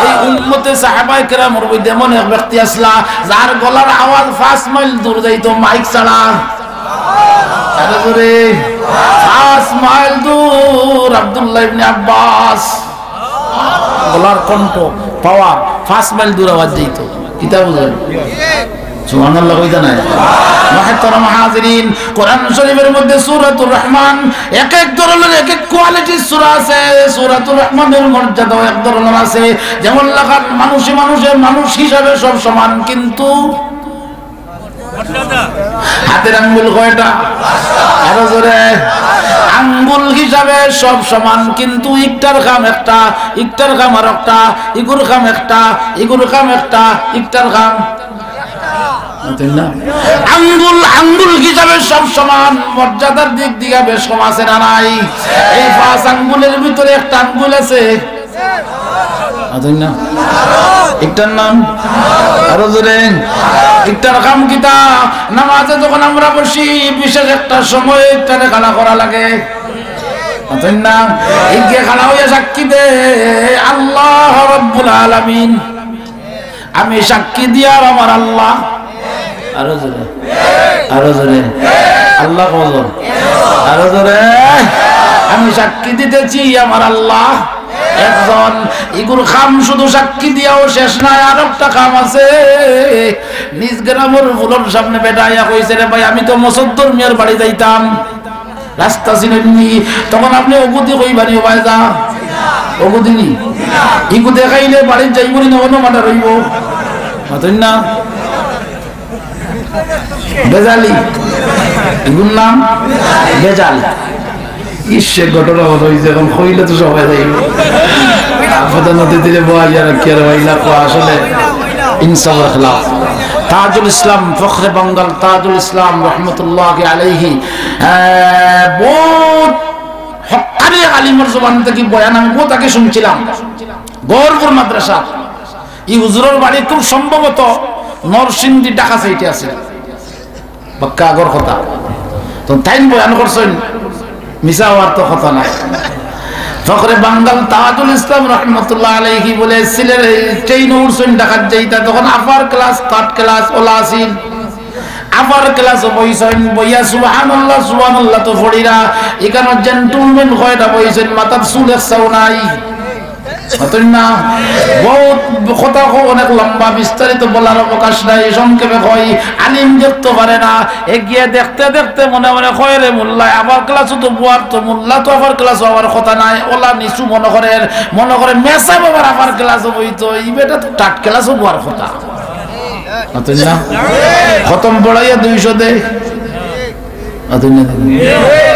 এই উম্মতে সাহাবায়ে কেরামর মধ্যে এমন এক ব্যক্তি আছলা, যার গলার আওয়াজ পাঁচ মাইল দূর যাইতো মাইক ছাড়া। আরো জোরে, পাঁচ মাইল দূর আব্দুল্লাহ ইবনে আব্বাস। গলার কণ্ঠ, পাওয়ার, পাঁচ মাইল দূর আওয়াজ যাইতো। কিতা বুঝেন? সুবহানাল্লাহ কইতা নাই? মুহতারাম হাজিরিন, কোরআন শরীফের মধ্যে সূরাতুর রহমান, এক এক ধরনের এক এক কোয়ালিটির সূরা আছে। সূরাতুর রহমানের মর্যাদাও এক ধরনের আছে। যেমন লাখান মানুষে মানুষে মানুষ হিসাবে সব সমান, কিন্তু হাতের আঙ্গুল কয়টা? আরো জোরে। আঙ্গুল হিসাবে সব সমান, কিন্তু ইকটার কাম একটা, ইকটার কাম আর একটা, ইগুর কাম একটা, ইগুর কাম একটা, ইকটার কাম। বুঝছেন না? আঙ্গুল, আঙ্গুল হিসাবে সব সমান, মর্যাদার দিক দিয়া বেশ কম আছে না নাই? এই পাঁচ আঙ্গুলের ভিতরে একটা আঙ্গুল আছে, বুঝছেন না? ইকটার নাম? আরো জোরে। ইকটার কাম কিতা? নামাজে যখন আমরা বসি, বিশেষ একটা সময় ইকটারে খাড়া করা লাগে। বুঝছেন না? ইগে খাড়া অইয়া সাক্ষী দে, আল্লাহ রাব্বুল আলামিন। আমি সাক্ষী দিয়ার আমার আল্লাহ। আরো জোরে, আরো জোরে। আল্লাহ কয়জন? আরো জোরে। আমি সাক্ষী দিতেছি আমার আল্লাহ একজন। ইগুর কাম শুধু সাক্ষী দিয়াও শেষ নায়, আর একটা কাম আছে। নিজ গ্রামর ফুলর সামনে বেটা আইয়া কইছে, "রে ভাই, আমি তো মসদ্দর মিয়ার বাড়ি যাইতাম।" রাস্তা চিনইন নি? তখন আপনে অগুদি কইবা নি, "ও ভাই যা, অগুদি নি।" ইগু দেখাইলে বাড়িত যাইবো নি, না অনো মার্ডার অইবো? মাতইন না? বেজালি। ইগুর নাম বেজালি। ইস, সে ঘটনা বড় অইছে, এখন কইলে তো সবাই যাইবো। আর প্রধান অতিথিরে বওয়াইয়া রাখিয়া রে ভাই, না কওয়া আসলে ইনসাফর খেলাফ। তাজুল ইসলাম, ফখরে বাঙ্গাল তাজুল ইসলাম রহমতুল্লাহি আলাইহি, আহ, বউত হক্কানি আলিমর জবান থাকি বয়ান আমি বউত আগে শুনছিলাম। গহরপুর মাদ্রাসা, ই হুজুরর বাড়ি খুব সম্ভবত নরসিংদী ঢাকা সাইডে আছে, বাক্কা আগর কথা। তো তাইন বয়ান করছইন, মিছা অওয়ার তো কথা নাই। ফখরে বাঙ্গাল তাজুল ইসলাম রহমতুল্লাহ আলাইহি বলে, সিলেটে ট্রেইনো উঠছইন ঢাকাত যাইতা, তখন আপার ক্লাস, থার্ড ক্লাস অলা আছিল। আপার ক্লাসো বইছইন, বইয়া সুবহানাল্লাহ, সুবহানাল্লাহ তো পড়িরা। ইখানো জেন্টলম্যান কয়টা বইছইন, মাথাত চুল একটাও নাই। মাতইন না? বউত কথা কও, অনেক লম্বা, বিস্তারিত বলার অবকাশ নাই, সংক্ষেপে কই, আলিম দেখতো পারে না, এগিয়ে দেখতে দেখতে মনে মনে কয়, "রে মোল্লা, আপার ক্লাসো তো বওয়ার তো, মোল্লা তো আপার ক্লাসো অওয়ার কথা নায়, অলা নিচু মনো করের, মনো করে মেসাব আবার আপার ক্লাসো বইতো, ই বেটা তো থার্ড ক্লাসো বওয়ার কথা।" মাতইন না? খতম পড়াইয়া দুইশো দে। মাতইন না?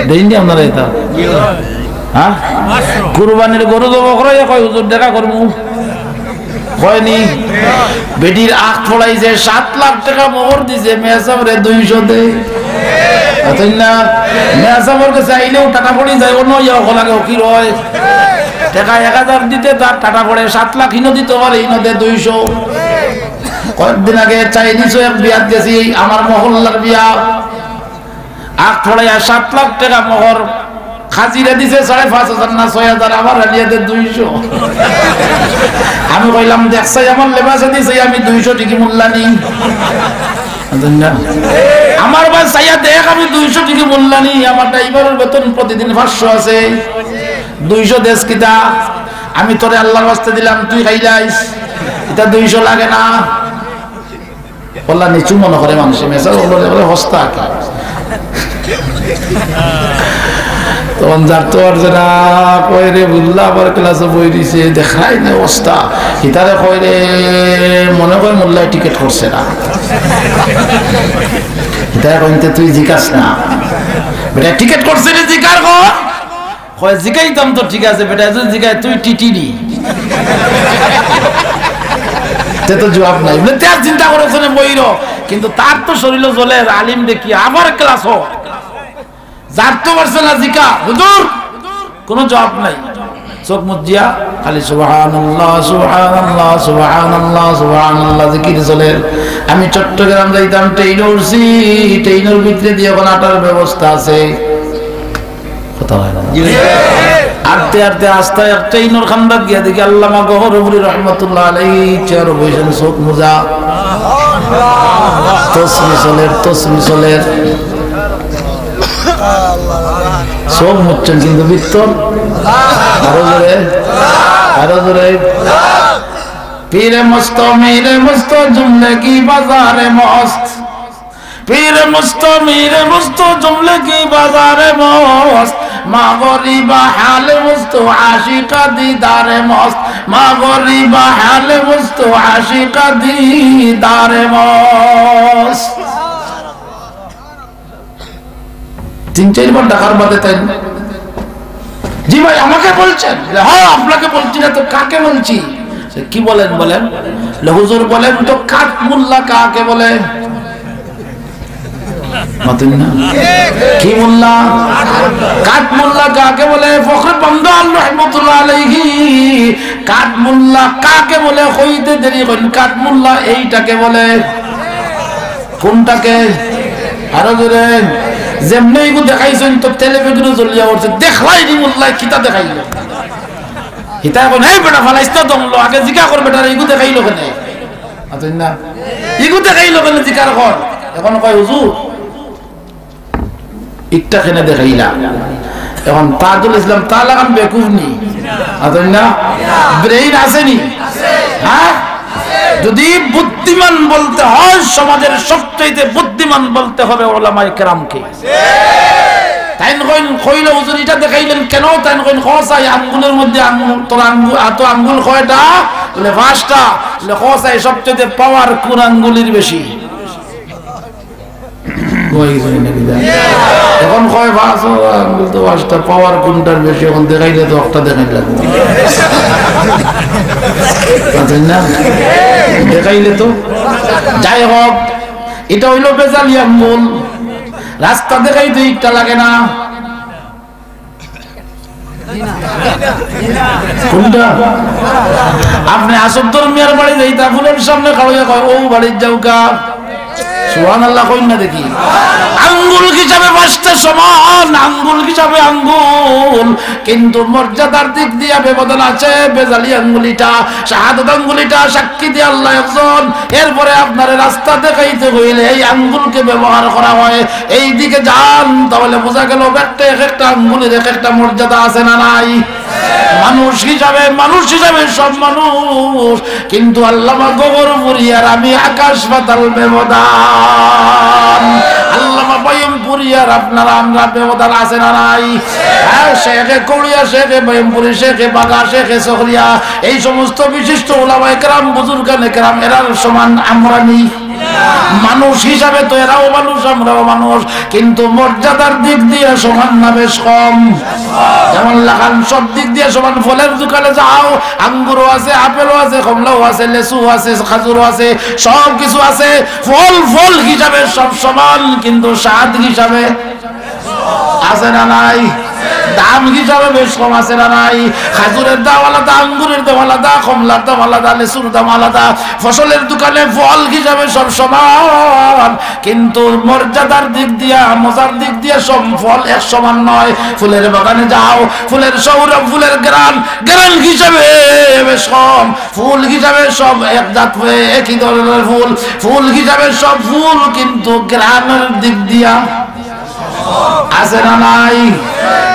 দেইন নি আপনারা ইতা? হ্যাঁ? কুরবানির গরু জবো করাইয়া কয়, "হুজুর, দেখা করমু।" কয় নি? বেটির আখ পড়াইছে, সাত লাখ টেকা মোহর দিছে, মেসাবরে দুইশো দে। মাতইন না? মেসাবর গেছে আইলেও টাটা পড়ি যায়, অনো ইয়া অকল আগে ফকির অয়। টেকা এক হাজার দিতে তার টাটা পড়ে, সাত লাখ হিনো দিতো পারে, হিনো দে দুইশো। কয়েকদিন আগে চাইনিজও এক বিয়াত গেছি, আমার মহল্লার বিয়া। আখ পড়াইয়া সাত লাখ টেকা মোহর, হাজিরা দিছে সাড়ে পাঁচ হাজার না ছয় হাজার, আবার আলিয়াতে দুইশো। আমি কইলাম, "দেখছাই আমার লেবাসে দিছে, আমি দুইশো টিকি মোল্লা নি?" আমার ভাই চাইয়া দেখ, আমি দুইশো টিকি মোল্লা নি, আমার ড্রাইভারের বেতন প্রতিদিন পাঁচশো আছে, দুইশো দেস কিতা? আমি তোরে আল্লাহর ওয়াস্তে দিলাম, তুই খাইলাইস, ইতা দুইশো লাগে না। অলা নিচু মনো করে মানষে, মেসাব অকলরে কয় হস্তা আঁকে। তখন যার তো আর যারা কয়, "রে মোল্লা আবার ক্লাসো বই দিছে, দেখাই না অবস্থা।" হিতারে কয়, "রে, মনে কয় মোল্লায় টিকিট করছে না।" হিতারে কইন তে, "তুই জিকাস না, বেটা টিকিট করছে নি, জিকার কর।" কয়, "জিগাইতাম তো ঠিক আছে, বেটায় যদি জিগায়, তুই টিটি নি?" তে তো জবাব নাই। বলে, "তে আর চিন্তা করো, ওখানে বইরো।" কিন্তু তার তো শরীরও জ্বলের, আলিম দেখি, আবার ক্লাস হোক। যার তো পারছে না জিকা, "হুজুর, কোনো জবাব নাই।" চোখ মুজিয়া খালি "সুবহানাল্লাহ, সুবহানাল্লাহ, সুবহানাল্লাহ, সুবহানাল্লাহ" জিকির চলের। আমি চট্টগ্রাম যাইতাম, ট্রেইনো উঠছি, ট্রেইনর ভিতরে দিয়া এখন আটার ব্যবস্থা আছে। কথা হয় না। আটতে আটতে আস্তা এক ট্রেইনর কান্দাত গিয়া দেখি আল্লামা গহরপুরী রহমতুল্লাহ আলাইহি চেয়ারো বইছেন, চোখ মুজা। তসবি চলের, তসবি চলের। চোখ মুজছেন কিন্তু ভিতর আরো জোরে, আরো জোরে। পীরে মস্ত, মীরে মস্ত, জুমলে কি বাজারে মস্ত। পীরে মস্ত, মীরে মস্ত, জুমলে কি বাজারে মস্ত। মা গরিবা হালে মস্ত, আশিকা দিদারে মস্ত। মা গরিবা হালে মস্ত, আশিকা দিদারে মস্ত। তিন চাইরবার ডাকার বাদে তাইন, "জি ভাই, আমাকে বলছেন?" বলে, "হ্যাঁ, আপনাকে বলছি না তো কাকে বলছি?" সে, "কি বলেন, বলেন?" বলে, "হুজুর বলেন তো কাঠ মোল্লা কাকে বলে?" মাতুন না? কি মোল্লা? কাঠ মোল্লা কাকে বলে? ফখরে বাংগাল রহমতুল্লাহ আলাইহি কাঠ মোল্লা কাকে বলে কইতে দেরি কইন, কাঠ মোল্লা এইটাকে বলে। কোনটাকে? আরো জোরে। যেমনে ইগু দেখাইছইন তো তেলে বেগুনে জ্বলিয়া উঠছে। দেখলাই নি মোল্লায় কিতা দেখাইল? হিতা এখন, "এই বেটা, ফালাইস্তা দমলো, আগে জিকা কর বেটারে, ইগু দেখাইল কেনে?" আচ্ছা না? "ইগু দেখাইল কেনে, জিকার কর।" এখন কয়, "হুজুর, ইকটা কেনে দেখাইলা?" এখন তাজুল ইসলাম তালাকান বেকুফ নি? আদর না? ব্রেইন আছে নি? হ্যাঁ? যদি বুদ্ধিমান বলতে হয়, সমাজের সবচাইতে বুদ্ধিমান বলতে হবে ওলামায়ে কেরামকে। তাইন কইন, কইল, "হুজুর, ইটা দেখাইলেন কেনে?" তাইন কইন, "কও চাই, আঙ্গুলের মধ্যে আঙ্গুল, তোর আঙ্গুল, আতো আঙ্গুল কয়টা?" বলে, "পাঁচটা।" বলে, "কও চাই, সবচাইতে পাওয়ার কোন আঙ্গুলের বেশি?" কই গেছে নাকি জানি? এখন কয় পাঁচ আঙ্গুল তো পাঁচটা, পাওয়ার কোনটার বেশি? এখন দেখাইলে তো একটা দেখাই লাগবে। আচ্ছা, না? দেখাইলে তো। যাই হোক, ইটা অইলো বেজালি আঙ্গুল। রাস্তা দেখাইতে ইকটা লাগে না? কোনটা? আপনে আছফ মিয়ার বাড়ি যাইতা, ফুলর সামনে খাড়াইয়া কয়, "অউ বাড়িত যাউক্কা।" সুবহানাল্লাহ কইন না দেখি। আঙ্গুল হিসাবে পাঁচটা সমান, আঙ্গুল হিসাবে আঙ্গুল, কিন্তু মর্যাদার দিক দিয়া ব্যবধান আছে। বেজালি আঙ্গুল ইটা, শাহাদত আঙ্গুল ইটা, সাক্ষী দিয়া আল্লাহ একজন। এরপরে আপনারে রাস্তা দেখাইতে কইলে এই আঙ্গুলকে ব্যবহার করা হয়। এই দিকে যান, তাহলে বুঝা গেল একটা, এক একটা আঙ্গুলের এক একটা মর্যাদা আছে না নাই? মানুষ হিসাবে, মানুষ হিসাবে সব মানুষ, কিন্তু আল্লামা গহরপুরী আর আমি আকাশ পাতাল ব্যবধান। আল্লামা বয়মপুরী আর আপনারা আমরা ব্যবধান আছে না নাই? হ্যাঁ, শেখে কৌড়িয়া, শেখে বয়মপুরী, শেখে বাগা, শেখে চকরিয়া, এই সমস্ত বিশিষ্ট ওলামায়ে কেরাম, বুজুর্গানে কেরাম, এরার সমান আমরা নি? মানুষ হিসাবে তো এরাও মানুষ, আমরাও মানুষ, কিন্তু মর্যাদার দিক দিয়া সমান না বেশ কম? যেমন লাখান সব দিক দিয়া সমান, ফলের দোকানে যাও, আঙ্গুরও আছে, আপেলও আছে, কমলাও আছে, লেচুও আছে, খাজুরও আছে, সব কিছু আছে। ফল ফল হিসাবে সব সমান, কিন্তু স্বাদ হিসাবে আছে না নাই? দাম হিসাবে বেশ কম আছে না নাই? খাজুরের দাম আলাদা, আঙ্গুরের দাম আলাদা, কমলার দাম আলাদা, লেচুর দাম আলাদা। ফসলের দোকানে ফল হিসাবে সব সমান, কিন্তু মর্যাদার দিক দিয়া, মজার দিক দিয়া সব ফল এক সমান নয়। ফুলের বাগানে যাও, ফুলের সৌরভ, ফুলের ঘ্রাণ, ঘ্রাণ হিসাবে বেশ কম। ফুল হিসাবে সব এক জাত, একই ধরনের ফুল, ফুল হিসাবে সব ফুল, কিন্তু ঘ্রাণের দিক দিয়া আছে না নাই?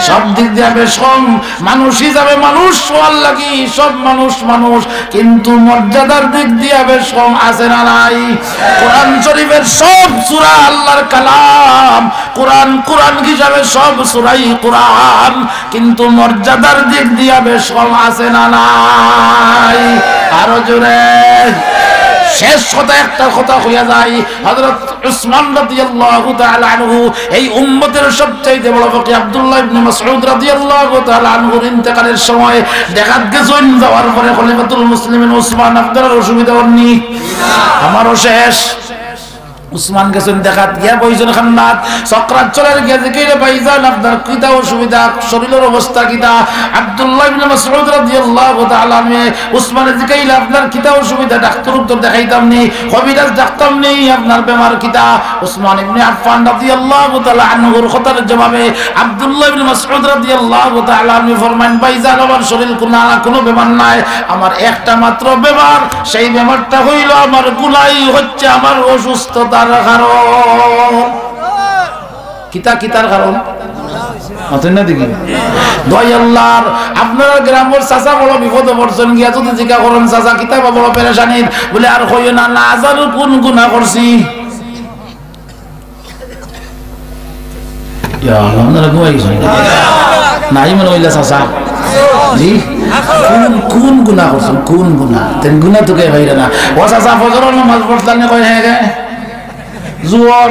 সব দিক দিয়া বেশ কম। মানুষ হিসাবে মানুষ হওয়ার লাগি সব মানুষ মানুষ, কিন্তু মর্যাদার দিক দিয়া বেশ কম আছে না নাই? কোরআন শরীফের সব সূরা আল্লাহর কালাম। কোরআন, কোরআন হিসাবে সব সূরাই কোরআন, কিন্তু মর্যাদার দিক দিয়া বেশ কম আছে না নাই? আরো জোরে। শেষ কথা, একটা কথা কইয়া যাই, হযরত উসমান রাদিয়াল্লাহু তাআলা আনহু, এই উম্মতের সবচাইতে বড় ফকিহ আব্দুল্লাহ ইবনে মাসউদ রাদিয়াল্লাহু তাআলা আনহুর ইন্তেকালের সময় দেখাত গেছইন, যাওয়ার পরে খলিফাতুল মুসলিমিন উসমান, "আপনার অসুবিধা অর নি? আমারও শেষ।" উসমান গেছইন দেখাত, গিয়া বইছইন কান্দাত, সকরাত চলের, গিয়া জিকাইলা, "ভাইজান, আপনার কিতা অসুবিধা, শরীরের অবস্থা কিতা?" আব্দুল্লাহ ইবনে মাসউদ রাদিয়াল্লাহু তাআলা আনহু উসমানে জিকাইলা, "আপনার কিতা অসুবিধা, ডাক্তার উক্তর দেখাইতাম নি, কবিরাজ ডাকতাম নি, আপনার বেমার কিতা?" উসমান ইবনে আফফান রাদিয়াল্লাহু তাআলা আনহুর কথার জবাবে আব্দুল্লাহ ইবনে মাসউদ রাদিয়াল্লাহু তাআলা আনহু ফরমাইন, "ভাইজান, আমার শরীর কুনো, কুনো বেমার নাই, আমার একটা মাত্র বেমার, সেই বেমারটা হইল আমার গুনাই হচ্ছে আমার অসুস্থতার কারণ।" কিতা, কিতার কারণ? মাতইন না দেখি। দোয়াই আল্লাহর, আপনার গ্রামর চাচা বড় বিপদে পড়ছইন, গিয়া যদি জিকা করইন, "চাচা, কিতা বা বড় পেরেশানিত?" বলে, "আর কইও না, না জানো কোন গুনাহ করছি।" ইয়া আল্লাহ, আপনারা ঘুমাই গেছেন। নাই মনে অইলা চাচা। জি? কোন, কোন গুনাহ করছেন? কোন গুনাহ? তেন গুনাহ তো কে ভাইরা না। ও চাচা, ফজরর নামাজ পড়ছলা নি? কয়, "হ্যাঁ রে।" জুয়ার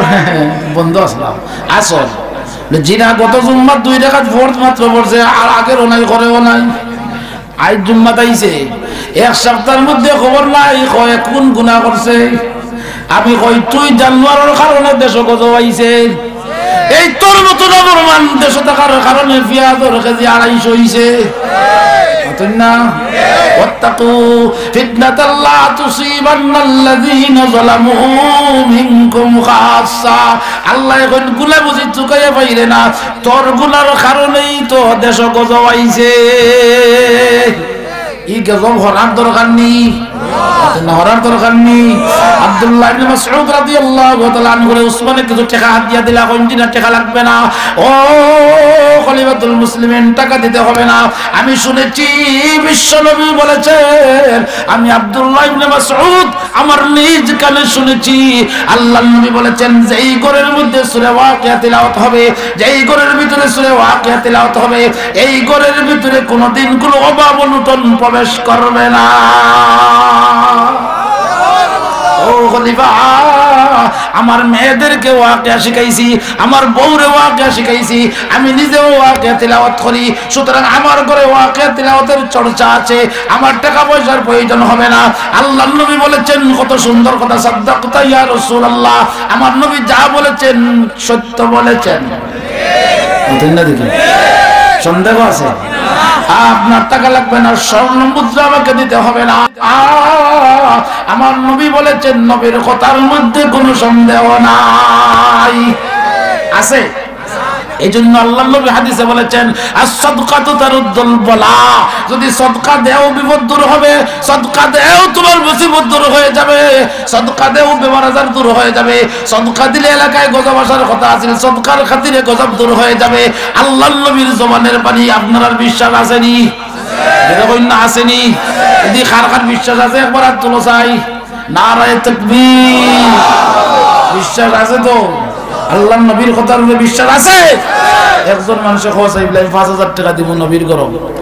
বন্ধ আসলাম। আসর। বলে, "জি না, গত জুম্মার দুই রাকাত ফরজ মাত্র পড়ছে, আর আগেরও নাই, করেও নাই। আইজ জুম্মাত আইছে, এক সপ্তাহর মধ্যে খবর নাই, কয় কোন গুনাহ করছে।" আমি কই, "তুই জানোয়ারের কারণে দেশো গজব আইছে, এই তোর মতো নাফরমান দেশো থাকার কারণে পিয়াজর কেজি আড়াইশো অইছে।" মাতইন না? "ওয়াত্তাকু ফিতনাতাল লা তুসিবান্নাল্লাযীনা যালামু মিনকুম খাসসা।" আল্লায় কইন, "গুনা বুঝি চুকাইয়া পাইরে না, তোর গুনার কারণেই তো দেশো গজব আইছে।" ই গজব হরার দরকার নি? মাতইন না, হরার দরকার নি? আব্দুল্লাহ ইবনে মাসউদ রাদিয়াল্লাহু তাআলা আনহুরে উসমানে কিছু টেকা হাদিয়া দিলা, কইন, "জি না, টেকা লাগবে না।" ও খলিফাতুল মুসলিমিন, টাকা দিতে হবে না। আমি শুনেছি বিশ্বনবী বলেছেন, আমি আব্দুল্লাহ ইবনে মাসউদ আমার নিজ কানে শুনেছি, আল্লাহর নবী বলেছেন, "যেই ঘরের মধ্যে সূরা ওয়াকিয়া তিলাওয়াত হবে, যেই ঘরের ভিতরে সূরা ওয়াকিয়া তিলাওয়াত হবে, এই ঘরের ভিতরে কোনোদিন কোনো অভাব অনটন প্রবেশ করবে না।" ও খলিফা, আমার মেয়েদেরকে ওয়াকিয়া শিখাইছি, আমার বউরে ওয়াকিয়া শিখাইছি, আমি নিজেও ওয়াকিয়া তিলাওয়াত করি। সুতরাং আমার ঘরে ওয়াকিয়া তিলাওয়াতের চর্চা আছে, আমার টাকা পয়সার প্রয়োজন হবে না। আল্লাহর নবী বলেছেন, কত সুন্দর কথা, "সাদ্দাকতা ইয়া রাসূলুল্লাহ।" আমার নবী যা বলেছেন, সত্য বলেছেন। মাতইন না দেখি। সন্দেহ আছে? আপনার টাকা লাগবে না, স্বর্ণ মুদ্রা আমাকে দিতে হবে না। আ, আমার নবী বলেছেন, নবীর কথার মধ্যে কোনো সন্দেহ নাই। আছে? এই জন্য আল্লাহর নবী হাদিসে বলেছেন, "আস-সাদকাতু তারুদ্দুল বালা।" যদি সদকা দেও, বিপদ দূর হবে। সদকা দেও, তোমার মুসিবত দূর হয়ে যাবে। সদকা দেও, বেমার আজার দূর হয়ে যাবে। সদকা দিলে এলাকায় গজব আসার কথা আছিল, সদকার খাতিরে গজব দূর হয়ে যাবে। আল্লাহর নবীর জবানের বাণী, আপনারার বিশ্বাস আছে নি? জোরে কইন না, আছে নি? যদি কার কার বিশ্বাস আছে, একবার হাত তুলো চাই। নারায়ে তাকবীর। বিশ্বাস আছে তো? আল্লাহর নবীর কথার উপরে বিশ্বাস আছে? একজন মানুষে কওয়া চাই, "ইব্রাহিম, পাঁচ হাজার টাকা দিব নবীর ঘরো।"